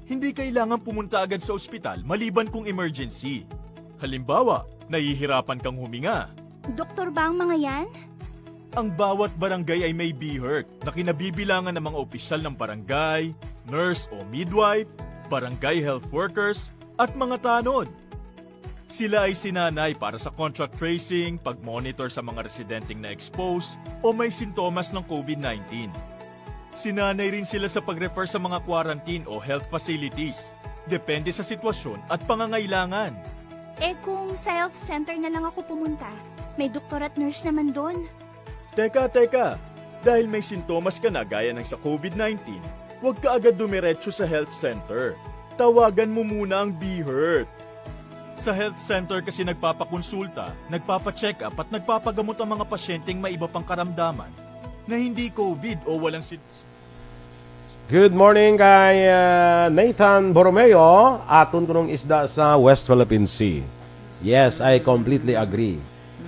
Hindi kailangan pumunta agad sa ospital maliban kung emergency. Halimbawa, nahihirapan kang huminga. Doktor ba ang mga yan? Ang bawat barangay ay may BHERT na kinabibilangan ng mga opisyal ng barangay, nurse o midwife, barangay health workers, at mga tanod. Sila ay sinanay para sa contact tracing, pag-monitor sa mga residenteng na-expose o may sintomas ng COVID nineteen. Sinanay rin sila sa pag-refer sa mga quarantine o health facilities, depende sa sitwasyon at pangangailangan. Eh kung sa health center na lang ako pumunta, may doktor at nurse naman doon. Teka, teka! Dahil may sintomas ka na gaya ng sa COVID nineteen, huwag ka agad dumiretso sa health center. Tawagan mo muna ang BHERT. Sa health center kasi nagpapakonsulta, nagpapacheck-up at nagpapagamot ang mga pasyenteng may iba pang karamdaman na hindi COVID o walang sin- Good morning kay ah, Nathan Borromeo. Aton kunong isda sa West Philippine Sea. Yes, I completely agree.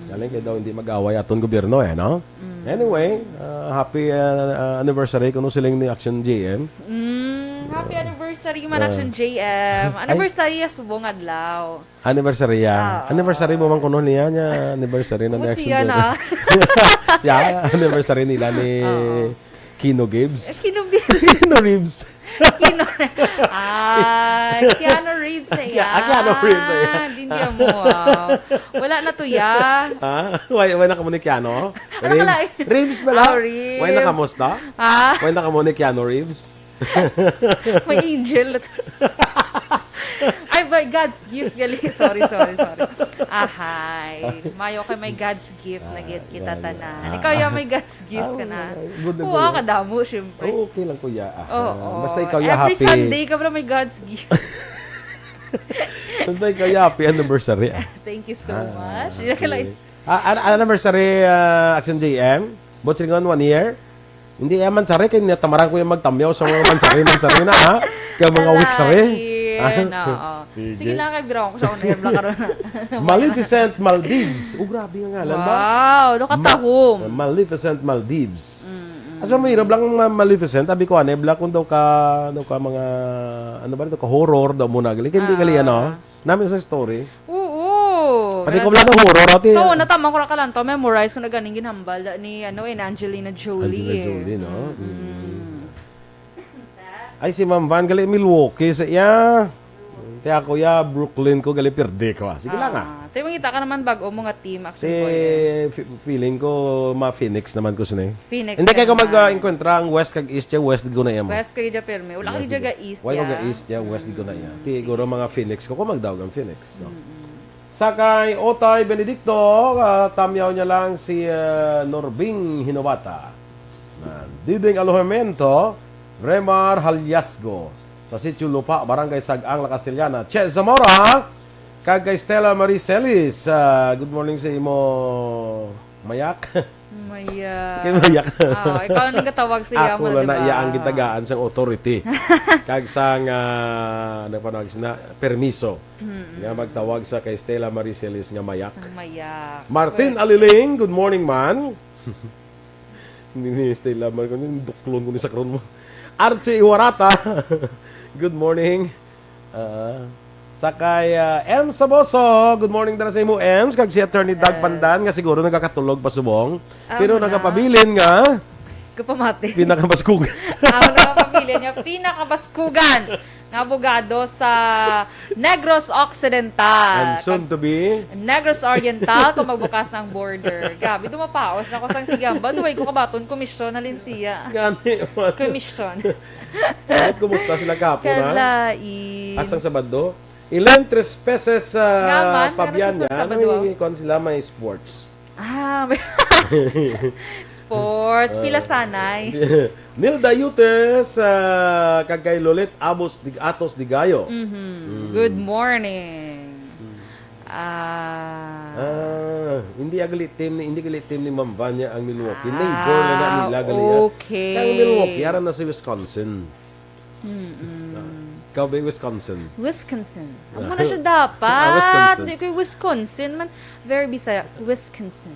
Galing kay daw hindi mag-away aton gobyerno eh, no? Anyway, ah, happy, ah, ah, anniversary kuno siling ni Action J M. Mm, happy anniversary man, Ah. Action J M. Ay. Anniversary ya subong adlaw. Anniversary ya. Ah. Anniversary mo man kuno niya, niya anniversary na ni Amot Action siya J M. na. Siya, anniversary nila ni Oo. Kino Gibbs. Kino Gibbs. Kino Reeves. Kino, ah, Keanu Reeves na Ke- iya. ah, Keanu Reeves na iya. Hindi mo, ah. Wala na to ya. Ha? Why, why na kamo ni Keanu? Ano ka Reeves. lang? Reeves pala? Ah, Reeves. Why na kamo sta? Ah, Why na kamo ni Keanu Reeves? may angel na to. Ay, by God's gift, gali. Sorry, sorry, sorry. Ahay. Mayo kay may God's gift na Ah, gid kita yeah, tanan. yeah. Ikaw ya may God's gift ka na. Ah, good na Kuha good. ka damo, syempre. Oo, okay lang, kuya. Ah, Oo. Basta ikaw ya Every happy. Sunday ka pala may God's gift. Basta ikaw ya happy anniversary. Ah. Thank you so Ah, much. okay. Kala- Ah, an- an- anniversary, ah, Action J M. Buot silingon, one year. Hindi ya mansari kay niya tamaran ko yung magtamyaw sa mga mansari, mansari na, ha? Kay mga weeks, sari. Kalain, oo. Sige. Sige lang, kay biro ko sa on air lang karon. Maleficent Maldives. Oh, grabe nga ngalan ba? Wow, nakatahom. Ma- Maleficent Maldives. Mm-mm. Asa mahirap lang ang ma- Maleficent. Abi ko, ano, black kung daw ka, daw ka mga, ano ba, daw ka horror, daw mo na gali. Hindi gali, Ah. Ano? Namin sa story. Oo. Abi ko, black horror, ate. So, natama ko lang kalantaw, memorize ko na ganing ginhambal da ni, ano, eh, Angelina Jolie. Angelina eh. Jolie, no? Mm-mm. Mm. Ay, si Ma'am Van, gali Milwaukee sa iya. Kaya ako, ya, Brooklyn ko, gali pirdi ko, ah. Sige lang, ah. Ah, tayo mangita ka naman bago mo nga team, Si, actually, boy. fi- feeling ko, ma-Phoenix naman ko sini. Phoenix Hindi kayo ko naman. mag-encounter ang West kag East, ya West ko na iya mo. West kayo dyan, pirmi. Wala kayo West dyan ko. ga East, Wala ko ya. ga East, ya West ko na iya. Ti, siguro mga Phoenix ko, kung magdaog ang Phoenix, no? Mm-mm. Sa kay Otay Benedicto, ah, tamyaw niya lang si, ah, Norbing Hinobata. Na Diding Alojamiento, Remar Halyasgo, sa Sitio Lupa, Barangay Sag-ang, La Castellana. Che Zamora, kag kay Stella Marie Celis. Ah, good morning sa imo, Mayak. Mayak. Kay Mayak. Ah, ikaw ang nagkatawag sa iya, Ako mo, na di na ba? Iya ang gitagaan sang authority. Kag sang, ah, ano pa nawag sina? Permiso. Mm-mm. Nga magtawag sa kay Stella Marie Celis nga Mayak. Sa Mayak. Martin Pwede. Aliling, good morning, man. Hindi ni Stella Mar-, kung yung duklon ko ni sa karon mo. Archie Iwarata, good morning. Ah, sa kay, ah, M Saboso, good morning dala sa imo, Ems. Kag si Attorney Doug Yes. Pandan, nga siguro nagakatulog pa subong. Ah, Pero wala. nagapabilin nga Kapamati. pinakabaskugan. Ang nagapabilin niya, pinakabaskugan nga abogado sa Negros Occidental. And soon to be, Negros Oriental, kung magbukas ng border. Grabe, dumapaos na ko sang sige. Ang baduway ko kabaton, komisyon, halin siya. Gani, man. Komisyon. At kumusta sila kahapon, ha? Kalain. Asang Sabado? Ilan tres peces, ah, Nga man, meron Fabian siya sa yan. Sabado, May, kuwan sila, may sports. Ah, may sports. Pila sanay. Nilda Yutes, ah, kag kay Lolet Abos Dig-, Atos Digayo. Mhm. Mm. Good morning. Ah, Ah, hindi agali team ni, hindi gali team ni Ma'am Vanya ang Milwaukee. Neighbor na na Ah, nila gali, ah. Okay. Kaya ang Milwaukee, ara na sa Wisconsin. Mm-mm. Ikaw ba yung Wisconsin? Wisconsin. Ah. Amo na siya dapat. Ah, Wisconsin. Di ko yung Wisconsin man. Very Bisaya. Wisconsin.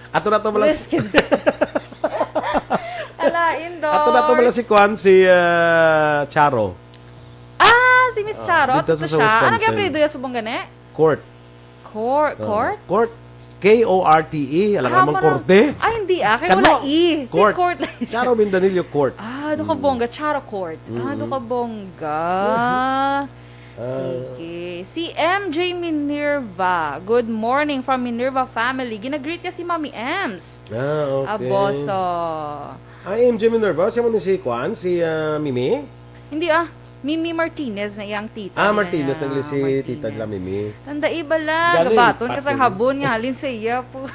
Ato na to pala si, Wisconsin. Kalain, ato na to pala si Dors. Kwan, si, ah, Charo. Ah, si Miss Charo. Ah, dito Ato sa siya. Ano Wisconsin. Kaya apelyido niya subong gani? Court. Court. Ah, Court? Court. K O R T E. Alam Ah, naman, mara- korte. Ay, hindi ah. Kaya Kano? wala E. Di Court. court lang siya. Charo Mindanillo Court. Ah, do ka Mm. bongga. Charo Court. Ah, do ka Mm. bongga. Ah. Sige. Si M J Minerva. Good morning from Minerva family. Ginagreet niya si Mami Ems. Ah, okay. Aboso. Ay, M J Minerva, siya mo ni si Kwan, si, ah, Mimi? Hindi ah. Mimi Martinez na iyang tita. Ah, Iya Martinez, niya, nagli si Martinez. Tita Gla Mimi. Tanda iba lang, Galing, gabaton ka sang Pato. Habon nga halin sa iya po.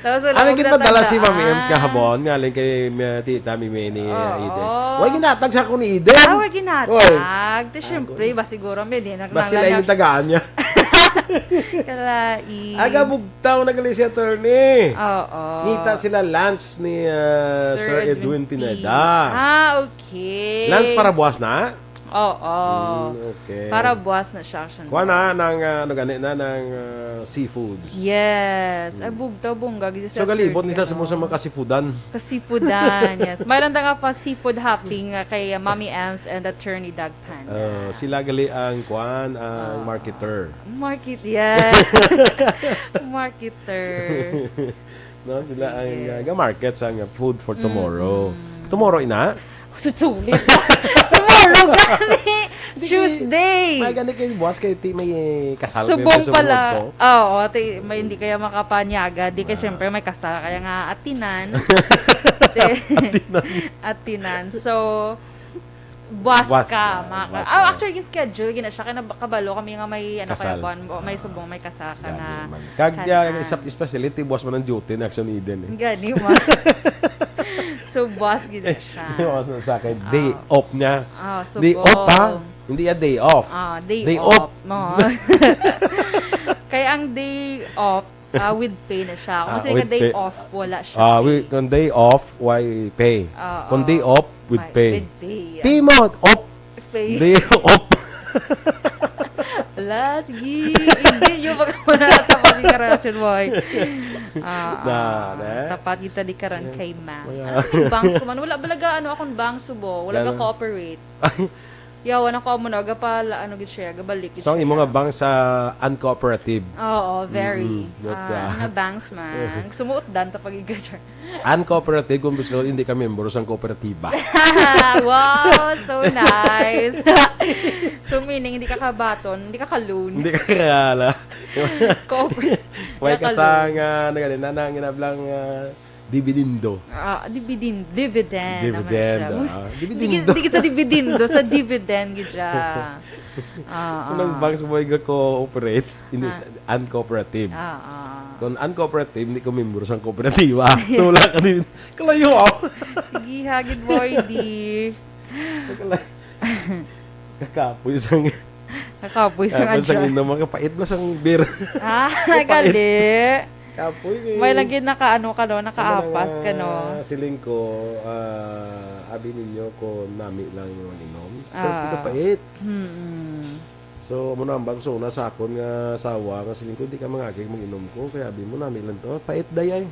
Tapos wala Ano ko gid madala si natandaan. Mami Ems kahapon, nga halin kay, uh, Tita Mimi ni, uh, Oo. Eden. Wala ginatag sa ako ni Eden. Ah, wala ginatag. Di, syempre, ba siguro may di na Ba sila yung tagaan niya? Kalai. Aga bugtaw na gali si attorney. Oo. Ngita sila lunch ni, uh, Sir Edwin Pineda. Ah, okay. Lunch para buwas na? Oo. Mm, okay. Para buwas na siya, siya Kuha na. na ng, ah, ano gani na, ng, ah, seafoods. Yes. Ay, Mm. bugtaw, bungga, gid So, siya galibot turkey, nila sa no? mga ka-seafoodan. Ka-seafoodan, yes. May lang nga pa seafood hopping nga kay, ah, Mommy Ems and Attorney Doug Panda. Ah, sila gali ang, kuan, ang Ah. marketer. Market, yes. Marketer. No, sila ang, Sige. ah, ga-market sa nga food for tomorrow. Mm-mm. Tomorrow, ina? Susulit. Tomorrow gani. Hindi, Tuesday. May gani kay buwas kay ti may kasal, may Subong may subong pala. to. Ah, oo, ti, may hindi kaya makapanyaga. Di kay Ah. syempre may kasal kaya nga atinan. Ti, Atinan. atinan. So, buwas Buwas, ka, ah, maka-, buwas, ah, ah. actually, yung schedule, gina siya, kaya nab-, kabalo kami nga may, ano, Kasal. kaya buwan, may subong, may kasal ka Gani nga man. Kag, ah, kan-an. isa, especially, ti buwas man ang duty na Action Eden, eh. Gani man. So, buwas gid na siya. Buwas na sa akin. Day Ah. off niya. Ah, Day off, ha? subong. Hindi, ah, day off. Ah, day Day off. off. Mo. Kaya ang day off, ah, with pay na siya. Kung Ah, kasi ka with day pay. off, wala siya Ah, pay. wi-, kung day off, why pay? Oo. Kung day off, with May pay. with pay, Pay yeah. mo, off. Pay. Day off. Ala, sige. Hindi, yung mga wala na tapos yung karelasyon mo, ay. Ah, Na, ah, na? tapat kita di karon Yeah. kay ma. Wala. Ano yung bangs ko man? Wala balaga, ano, akong bangs subo. Wala Gano'n? ka cooperate. Yawan ako amo na, aga pala, ano gid siya, gabalik gid So, ang siya. imo nga bangs sa uncooperative. Oo, very. Mm-mm. Not, Ah, ah. nga bangs man. Sumuot dan ta pag-iga siya. Uncooperative, kung gusto, hindi ka membro sa kooperatiba. Wow, so nice. So, meaning, hindi ka kabaton, hindi ka ka-loan. Hindi ka kakala. Cooper-, May hindi ka ka-loan. kasang, ah, nagani, nanang inablang, ah, dividendo. Ah, dividend, dividend naman Dividend, siya. ah, Hindi dividendo. gid, hindi gid sa dividendo, sa dividend gid siya. Ah, Kung ang ah. banks mo yung cooperate, hindi Ah. sa, uncooperative. Ah, ah. Kung uncooperative, hindi ko membro sa kooperatiba. So, wala ka din. Kalayo ako. Sige, hagid boy, di. Kala-, kakapoy sang, Kakapoy sang kakapoy sang adya. inom, makapait ba sang beer? Ah, Kapait. gali. Kapoy, eh. May lagi naka, ano ka, no? Nakaapas ka, no? Ang mga siling ko, ah, abi ninyo ko nami lang yung inom. Pero Ah. pinapait. Hmm. So, amo na ang bangso na sa akon nga asawa, nga siling ko, "Di ka mangagig mag-inom ko." Kaya abi mo, "Nami lang to." Pait, day, ay.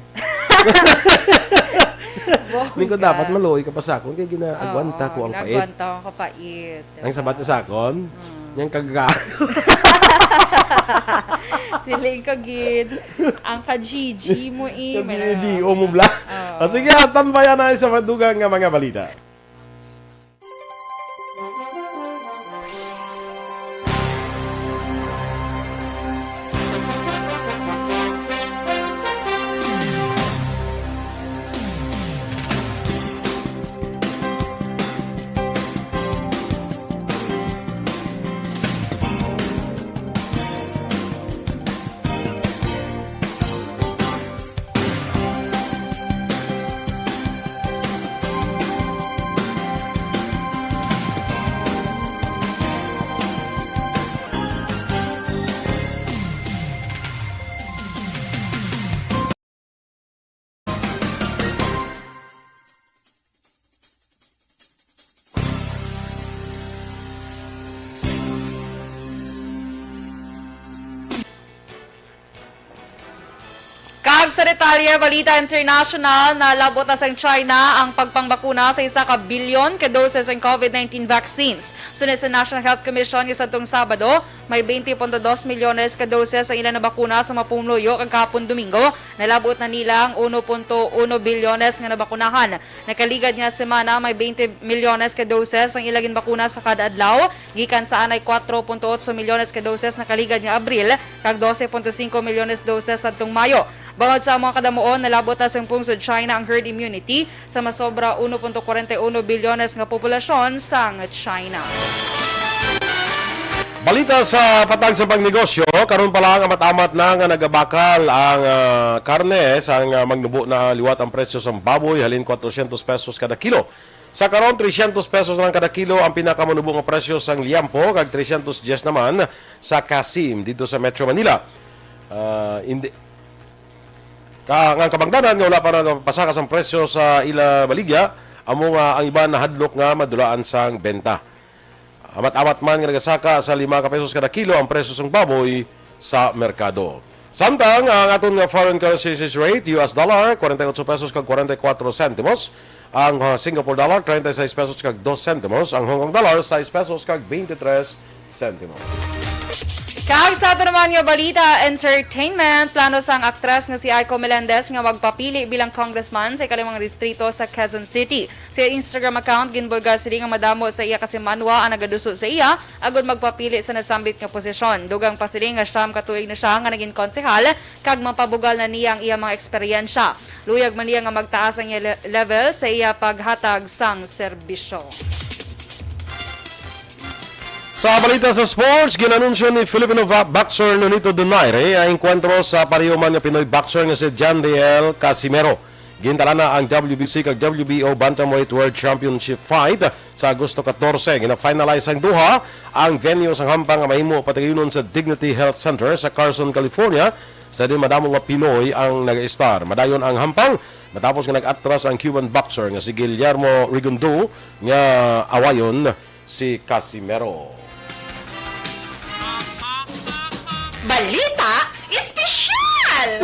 Bongga. Siling ko, "Dapat maluoy ka pa sa akon, kay ginaagwanta Oo, ko ang pait." nagwanta ko ang kapait. Ang sabat sa akon, Mm. yang kaga. Siling ko gid, ang ka-G G mo, eh, Ka-G G, may na-, o mo bla? Oo. Ah, sige, ah, tambayan na sa madugang nga mga balita. Kag sa detalye, balita international, nalabot na sang China ang pagpangbakuna sa isa ka bilyon ka doses sang COVID nineteen vaccines. Suno sa National Health Commission, nga sadtong Sabado, may twenty punto dos milyones ka doses ang ila nabakuna sa mga pumuluyo, kag kahapon Domingo, nalabot na nila ang uno punto uno bilyones nga nabakunahan. Nakaligad nga semana, may twenty milyones ka doses ang ila ginbakuna sa kada adlaw, gikan sa anay kuwatro punto otso milyones ka doses nakaligad nga Abril, kag dose punto singko milyones doses sadtong Mayo. Bangod sa mga kadamuon, nalabot na sang pungsod China ang herd immunity sa masobra uno punto kwarenta y uno bilyones nga populasyon sang China. Balita sa patag sa pangnegosyo, karon pa lang amat-amat na nga nagabakal ang, ah, karne sang, ah, magnubo na liwat ang presyo sang baboy, halin kwatrocientos pesos kada kilo. Sa karon, trescientos pesos lang kada kilo ang pinakamanubo nga presyo sang liempo, kag trescientos diez naman sa kasim dito sa Metro Manila. Ah, indi-, ka-, ang kabangdanan nga wala pa nagapasaka sang presyo sa ila baligya, amo nga ang iban nahadlok nga madulaan sang benta. Amat-amat man nga nagasaka sa lima ka pesos kada kilo ang presyo sang baboy sa merkado. Samtang ang aton nga foreign currency exchange rate, U S dollar, forty-eight pesos kag forty-four sentimos. Ang, ah, Singapore dollar, treinta y seis pesos kag dos sentimos. Ang Hong Kong dollar, sais pesos kag twenty-three sentimos. Kag sa ato naman nga balita, entertainment, plano sang aktres nga si Aiko Melendez nga magpapili bilang congressman sa ikalimang distrito sa Quezon City. Sa Instagram account, ginbulgar sini nga madamo sa iya kasimanwa ang nagaduso sa iya agud magpapili sa nasambit nga posisyon. Dugang pa sini nga siyam ka tuig na siya nga naging konsehal kag mapabugal na niya ang iya mga eksperyensya. Luyag man niya nga magtaas ang iya le-, level sa iya paghatag sang serbisyo. Sa balita sa sports, ginanunsyo ni Filipino va-, boxer Nonito Donaire ang engkwentro sa pareho man nga Pinoy boxer nga si Janriel Casimero. Gintala na ang W B C kag W B O Bantamweight World Championship fight sa Agosto catorce. Gina-finalize sang duha ang venue sang hampang nga mahimo patagayunon sa Dignity Health Center sa Carson, California, sa diin madamo nga Pinoy ang nag-estar. Madayon ang hampang matapos nga nag-atras ang Cuban boxer nga si Guillermo Rigondeaux nga awayon si Casimero. Balita Espesyal!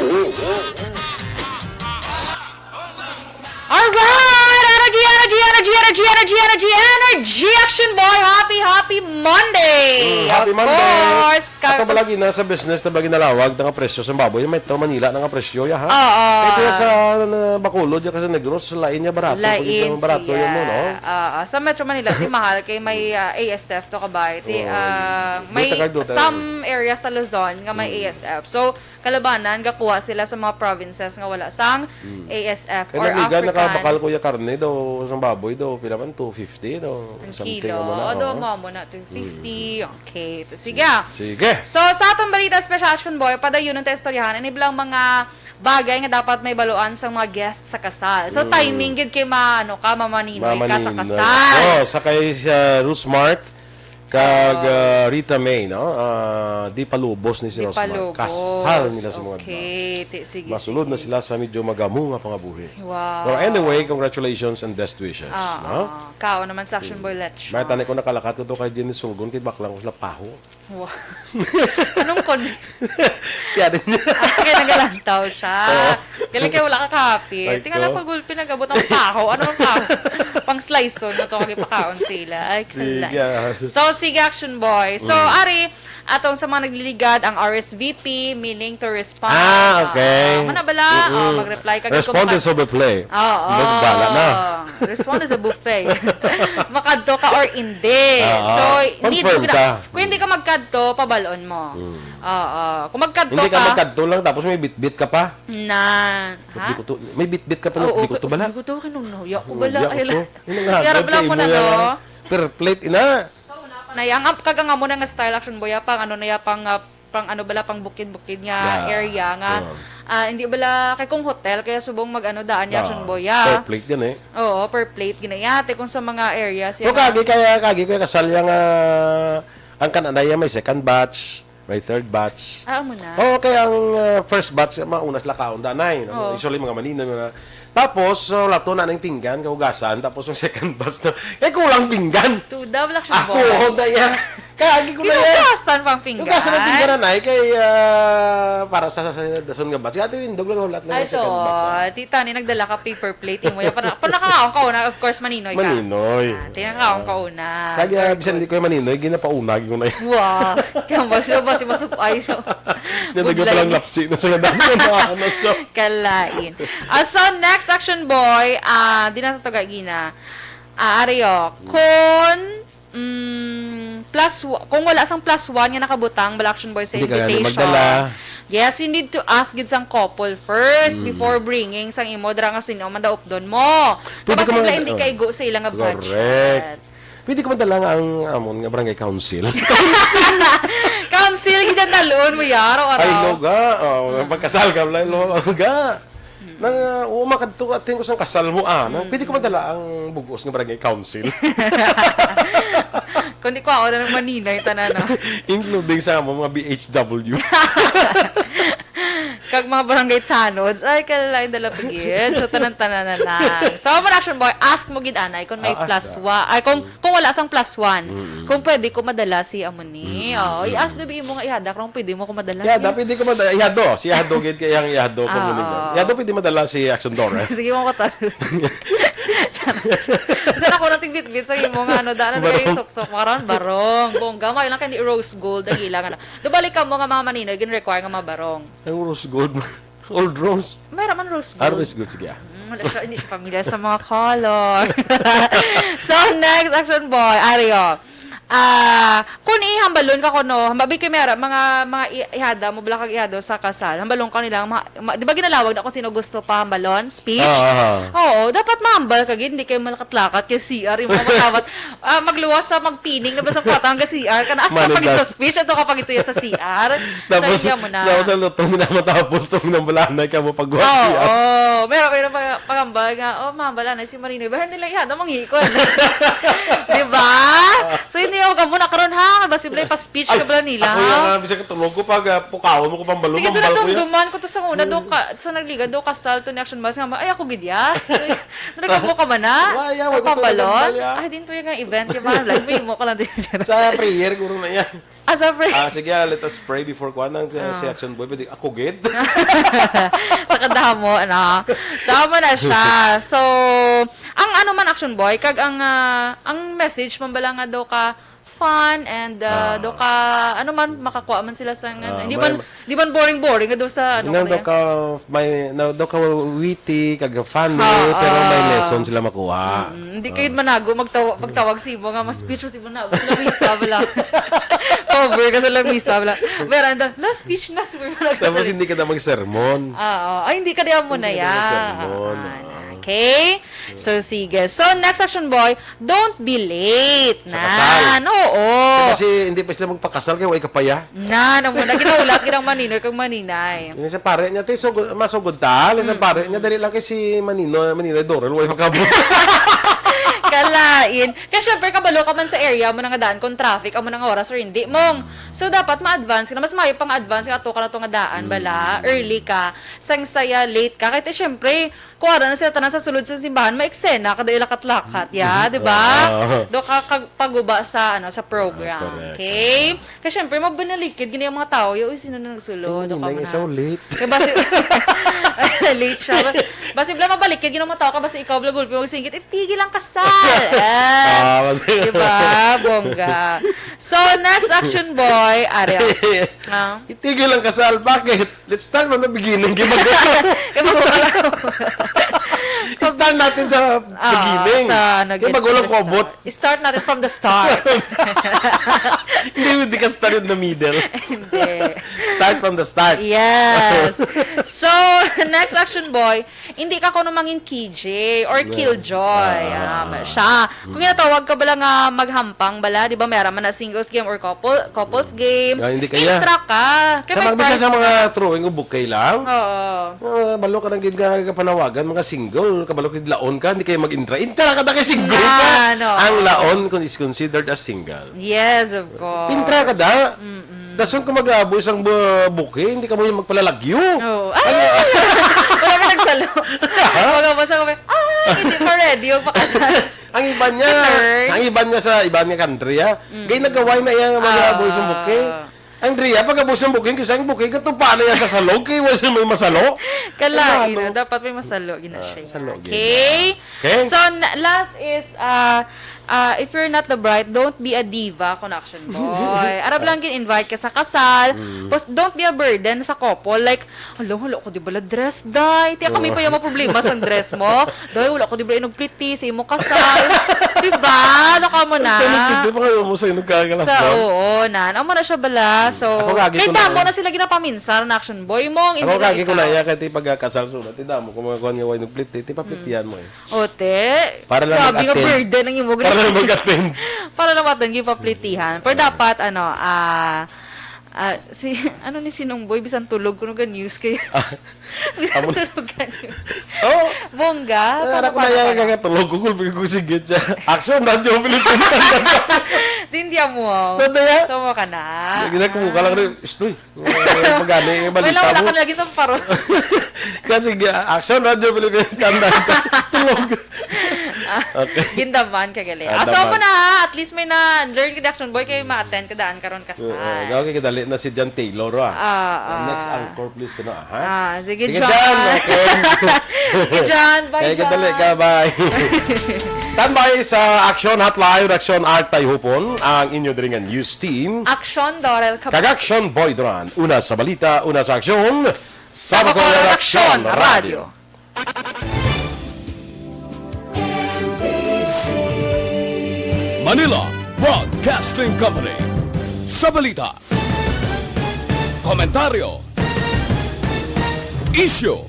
Alright! Energy, energy, energy, energy, energy, energy, energy, energy, Action Boy! Happy, happy Monday! Mm, happy Of Monday. Course! Ato Kag- balagi na sa business na balagi nalawag nga presyo sa baboy, may to Manila na nga presyo ya ha. Oo. Ito ya sa na, Bacolod ya kasi Negros, lain ya barato. Lain Kung barato siya. Yun mo, no? Oo. Sa Metro Manila, di mahal kay may ah, A S F to kabay. Di, Oo. ah, may Dota ka, dota. Some areas sa Luzon nga may A S F. So, kalabanan, gakuha sila sa mga provinces nga wala sang A S F Eh, or namiga, African. Nakabakal ko ya karne daw, sa baboy daw, pila man, two fifty daw. Ang Something kilo. Mo na, O, do oo. mo mo na, two fifty. Okay. Sige. Sige. So, sa atong balita, Special Action Boy, padayon ang istoryahan. Ano bilang mga bagay nga dapat may baluan sa mga guests sa kasal? So, timing gid kay ma, ano ka, mamaninoy ka sa Mamaninoy. kasal. Oh, sa kay sa Rosmart, kag ah, Rita May, no? Ah, di palubos ni si Di Rosmart. palubos. Kasal nila sa mga Okay. Ti- Sige, Masulod na sige. Sila sa medyo magamo nga pangabuhi. Wow. Pero anyway, congratulations and best wishes. Ah, No? ah. Kao naman sa Action Boy Lechon. May tani ko nakalakat ko to kay Jenny Sulgon, kay baklang ko sila paho. Wow. Anong kon? Kaya din niya. Ah, kaya nagalantaw siya. Oo. Galing kaya wala ka kahapit. Ay, Tingnan lang ko. pag gulpi nag-abot ang paho. Ano ang paho? Pang slice on mo to kag ipakaon sila. Ay, Sige, kalay. ah. So, sige, Action Boy. So, ari, atong sa mga nagliligad, ang R S V P, meaning to respond. Ah, okay. Ah, mana bala? Mm-mm. Oh, mag-reply ka. Respond Kung is a buffet. Oo. Bala na. Respond is a buffet. Makadto ka or hindi. Oo. So, hindi Confirm mo gina- ka. Kung hindi ka magkadto, pabalon mo. Oo. Kung magkadto Hindi ka ka, magkadto lang tapos may bitbit ka pa. na, ha? Di ko to, may bitbit ka pa. Oo, Di ko to bala. Di ko to, kinun-, ya ko Oo, bala. ya ko Ay, to. la-, Yung yarap lang kayo mo mo na, yan, no? ah. Per plate, ina. Na, yang, ang kag ang amo na nga style, Action Boy, ah, pang ano na ya, pang, ah, pang ano bala, pang bukid-bukid nga Yeah. area nga. Oo. Ah, hindi bala, kay kung hotel, kaya subong mag ano daan ya, Action Boy, Per ah. Plate yan eh. Oo, per plate, ginayate kung sa mga areas. Pero kagi kaya, kagi kaya kasal yang, ah, ang kananay may second batch, may third batch. Ah, amo na. Oo, kaya ang ah, first batch, mauna sila kaon danay. No? Oo. Usually, mga manino. Mga... Tapos, so, lato na ng pinggan, kahugasan. Tapos, yung second batch na, eh, kulang pinggan. Tudaw lang siya, Ako, boy. daya. Kaya, agi ko na yan. Pinugasan pang pinggan. Hugasan ng pinggan na, eh, kay, ah, para sa, sa, sa dason nga batch. Kaya, tindog lang, hulat lang Ay, yung second batch. Ah. Tita, ni nagdala ka paper plate mo. Yung para, para nakakaon ka una, of course, maninoy ka. Maninoy. Ah, tinakaon ka una. Kaya, Very bisan good. Di ko yung maninoy, ginapaunag ko na yun. Wow. Kaya mas, mas, mas, ay, so, Yan, nagkapalang lapsi na sa ganda. Ano, so, Kalain. Ah, so, next, Action Boy, ah, di na sa Tugagina. Ah, Ario, kung, mm, plus wa-, kung wala sang plus one nga nakabutang, bala, Action Boy, sa Hindi ka gani invitation. Magdala. Yes, you need to ask gid sang couple first before bringing sang imo dira nga sino man daw updon mo. Pwede Tapos ka sila mag- hindi oh. kaigo sa ilang budget. Correct. Pwede ko madala nga ang amon nga barangay council. Council, gid ang dalon mo, yaro, Ay, araw. Loga. Oh, pagkasal ka, wala, Loga. Nang uh, umakadto ka, tingko sang kasal mo, ah. Nang, pwede ko madala ang bugos nga barangay council. Kundi ko ako na ng Manila, yung tanan, no? Including sa among mga B H W. Kag mga barangay tanods, ay, kalain dala pigid. So, tanan-tanan na lang. So, amo na, Action Boy, ask mo gid, anay, kung may Ah, ask plus na. one, ay, kung, kung wala sang plus one, Mm. kung pwede ko madala si amo ni. Mm, Oo, mm. I-ask na bi mo nga ihada, kung pwede mo ko madala. Ihada, pwede ko madala. Ihado, si Ihado gid kay ang Ihado ko Ah, mo ni. Oo. Ihado, pwede madala si Action Torres. Sige, mo ko tas. Sana ko nating bitbit sa imo nga, ano, daan na Barong. Kayo suksok, maron, barong. Bongga, may lang kay ni Rose Gold, ang ilang, ano. Dubali ka mo nga mga maninoy, gin-require nga mga barong. Ang rose gold. Old rose. Meron man rose Ah, gold. Rose gold, sige, ah. Mm, wala siya, hindi siya familiar sa mga color. So, next, Action Boy, Ario. Ah, kung ihambalon ka kuno, hambabi kay mera, mga, mga i-, ihada mo, bala kag ihado sa kasal. Hambalon ka nila, ma-, ma-, di ba ginalawag na kung sino gusto pa hambalon? Speech? Ah, ah, ah. Oo, dapat mahambal ka gid, hindi kayo malakat-lakat kay C R, yung mga matawat. Ah, magluwas sa magpining na ba sa kwata hanggang C R ka na? Hasta Money pag sa dust. Speech, ato ka pag ito yan sa C R. Tapos, Sa iya mo na. Tapos ang lutong na matapos, itong nang balanay ka mo pag Oo, C R. Oo. Meron, meron pa, pagambal nga, "Oh, ma'am, balanay si Marino." Ibahan nila yan, ang mangikon. Di ba? So, hindi ako kamo na karon, ha? Basi blay pa speech ka Ay, bala nila, ako yan ha? Nga, bisag katulog ko pag, ah, pukaon mo ko pambalon, Sige, doon mambal ko yan. Natumduman ko to sa una, do ka, sa nagliga, do kasal to ni Action Boss nga, "Ay, ako gid ya?" Nagkabo ka man na? Wala, ya, wala ko Pambalon? Tumambal, ya. Ay, din to yung event, di ba? Like, may mo ka lang din. Sa prayer, guro na yan. Ah, sa prayer. Ah, sige, ah, let us pray before kuan ang, uh, Ah. Si Action Boy. Pwede, ako gid. Sa kadamo, ano? So, amo na siya. So, ang ano man, Action Boy, kag ang, ah, ang message man bala nga daw ka fun and, ah, Ah. daw ka, ano man, makakuha man sila sa, nga, Ah, hindi may man, di man boring-boring nga daw sa, ano Nang ka daw na yan? Ka, may, na, daw ka witty, kag funny, Ah, pero may ah. Lesson sila makuha. Mm, hindi kayo Ah. Manago, magtawa-, pagtawag sa imo nga, mas speech Di ba na, sa lamisa, bala. Cover ka sa lamisa, bala. Pero, ando, last speech na, swear mo na ka Tapos sa hindi ka na mag-sermon. Ah, oo. Ay, hindi ka diyan mo na Hindi ka na yan. Mag-sermon, Ah, oo. Okay? So, sige. So, next Action Boy, don't be late. Sa kasal. Nan, oo. Kasi hindi pa sila magpakasal, kaya way kapaya. Nan, ang muna, ginahulat, ginang maninay, kag maninay. Yun sa pare niya, te, so, masugod ta. Yun sa Mm. Pare niya, dali lang kay si Manino, Manino Dorel, way makabot. Kalain. Kaya syempre, kabalo ka man sa area mo na nga daan kung traffic, amo na nga oras or hindi, mong. So, dapat ma-advance ka na. Mas maayo pa nga advance ka ato ka na to nga daan, bala. Mm. Early ka. Sang saya, late ka. Kaya, syempre, kuwara na sila tanan sa sulod sa simbahan, may eksena, kada ilakat-lakat, ya, di ba? Ah. Do ka kag-, paguba sa, ano, sa program. Ah, correct. Okay? Kaya, syempre, mabanalikid, gini ang mga tao, yo, uy, sino na nagsulod? Hindi, Do ka nang man isa na. Ulit. Kaya basi, late siya. Basi, bala, mabalik ka, ginaw matawa ka, basi ikaw, bala, gulpi, magsinggit, itigil ang kasal. Yes. Ah, mas- Diba? Bongga. So, next Action Boy, Ariel. Ah. Itigil ang kasal. Bakit? Let's start from the beginning. Kaya mag- Kaya mag- Start natin sa Ah, beginning. Sa, ano, Kaya get mag-ulang from the kobot. Start. Start natin from the start. Hindi, hindi ka start in the middle. Hindi. Start from the start. Yes. So, next Action Boy, hindi ka kuno mangin K J or Well, killjoy. Ah, ah. Siya. Kung ginatawag ka bala nga maghampang bala, di ba, may ara man na singles game or couple, couples game, Ah, hindi kaya. Intra ka. Kaya sa may mga, bisa prize sa mga ka. Throwing o bouquet lang. Oo. Ah, balo ka nang gid nga kapanawagan, mga single, kabalo ka gid laon ka, hindi kayo mag-intra. Intra ka na kay single ka. Na, no. Ang laon kun is considered as single. Yes, of course. Intra ka da. Mm-mm. Dason kung mag-aaboy sang bu-, bouquet, hindi ka mo yung magpalalagyo. Oo. Ay! Ano? Wala may nagsalo. Ha? Mga basa ko, "Ay, hindi pa ready, huwag pakasal." Ang iban niya, Nerd. Ang iban niya sa iban nga country, ha? Mm. Gay nagaway na iya nga mag-aaboy sang bouquet. Ah. Ang Dria, pag-abos ng booking, kasi ang booking, katupa na yan sa salog, kay wala siya may masalo. Kalain, Ano? No? Dapat may masalo, gina Ah, siya. Salo, Okay? Gina. Okay? So, na-, last is, uh, uh, if you're not the bride, don't be a diva, kun Action Boy. Arab lang gin-invite ka sa kasal. Mm. Pos, don't be a burden sa couple. Like, "Hala, hala ko, di ba la dress, day? Tiya kami Oh. pa yung mga problema sa dress mo. Day, wala ko, di ba, inugpliti sa imo kasal?" Di ba? Ano ka mo na? Ano, pwede pa kayo mo sa inugkakalas Sa, mo? Oo, nan. Amo na siya bala. So, Ako kagi kay ko na damo eh. Na sila ginapaminsar na Action Boy mong, Ako hindi kagi ko na lang iya, kahit ipagkakasal sa una, ti damo ko mga kuwan nga wine nagpliti, ti paplitihan mo eh. Ote. Para lang Grabe nga mag-attend. Burden ang imo Para lang mag-attend. Para lang mag-attend, gipaplitihan. Pero dapat, ano, ah, ah, si, ano ni Sinong Boy, bisan tulog, kuno ga news kayo. Ah, Bisan amo- tulog ka news. Oh. Bongga, Ah, paano, anak ko na paano, yan, paano? Kagatulog ko, gulpi ko, sige siya. Action, Radyo Pilipinas. Hindi amo. Tanda ya? Tama ka na. Lagi na kumuha ka lang rin. Shh, uy. Eh, magani, eh, Wala, balita wala mo. ka na lagi ng paros. Kasi, ah, Aksyon Radyo Pilipinas, tanda ka. Tulog. Okay. Gindaman ka gali. Ah, Aso daman. mo na, ha? At least may na-learn ka di, Action Boy, kay ma-attend ka daan karon ka Oo, sad. okay, kadali na si John Taylor, ah. Ah, Next ah. anchor, please, ka na, ha? Ah, sige, Sige, John. John, okay. Sige, John. Bye, Eh, kadali John. ka, bye. Standby sa Action Hotline, Action Art Tayhupon, ang inyo diri nga news team. Action Dorel Cab- Kag Action Boy Duran. Una sa balita, una sa aksyon, sa Bacolod Bacolod Action Action Radio. Radio. Manila Broadcasting Company. Sa balita, komentaryo, isyu,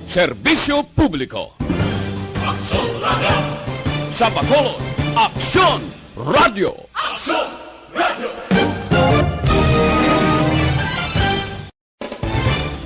serbisyo publiko. Aksyon Radio. Sa Bacolod, Aksyon Radio. Aksyon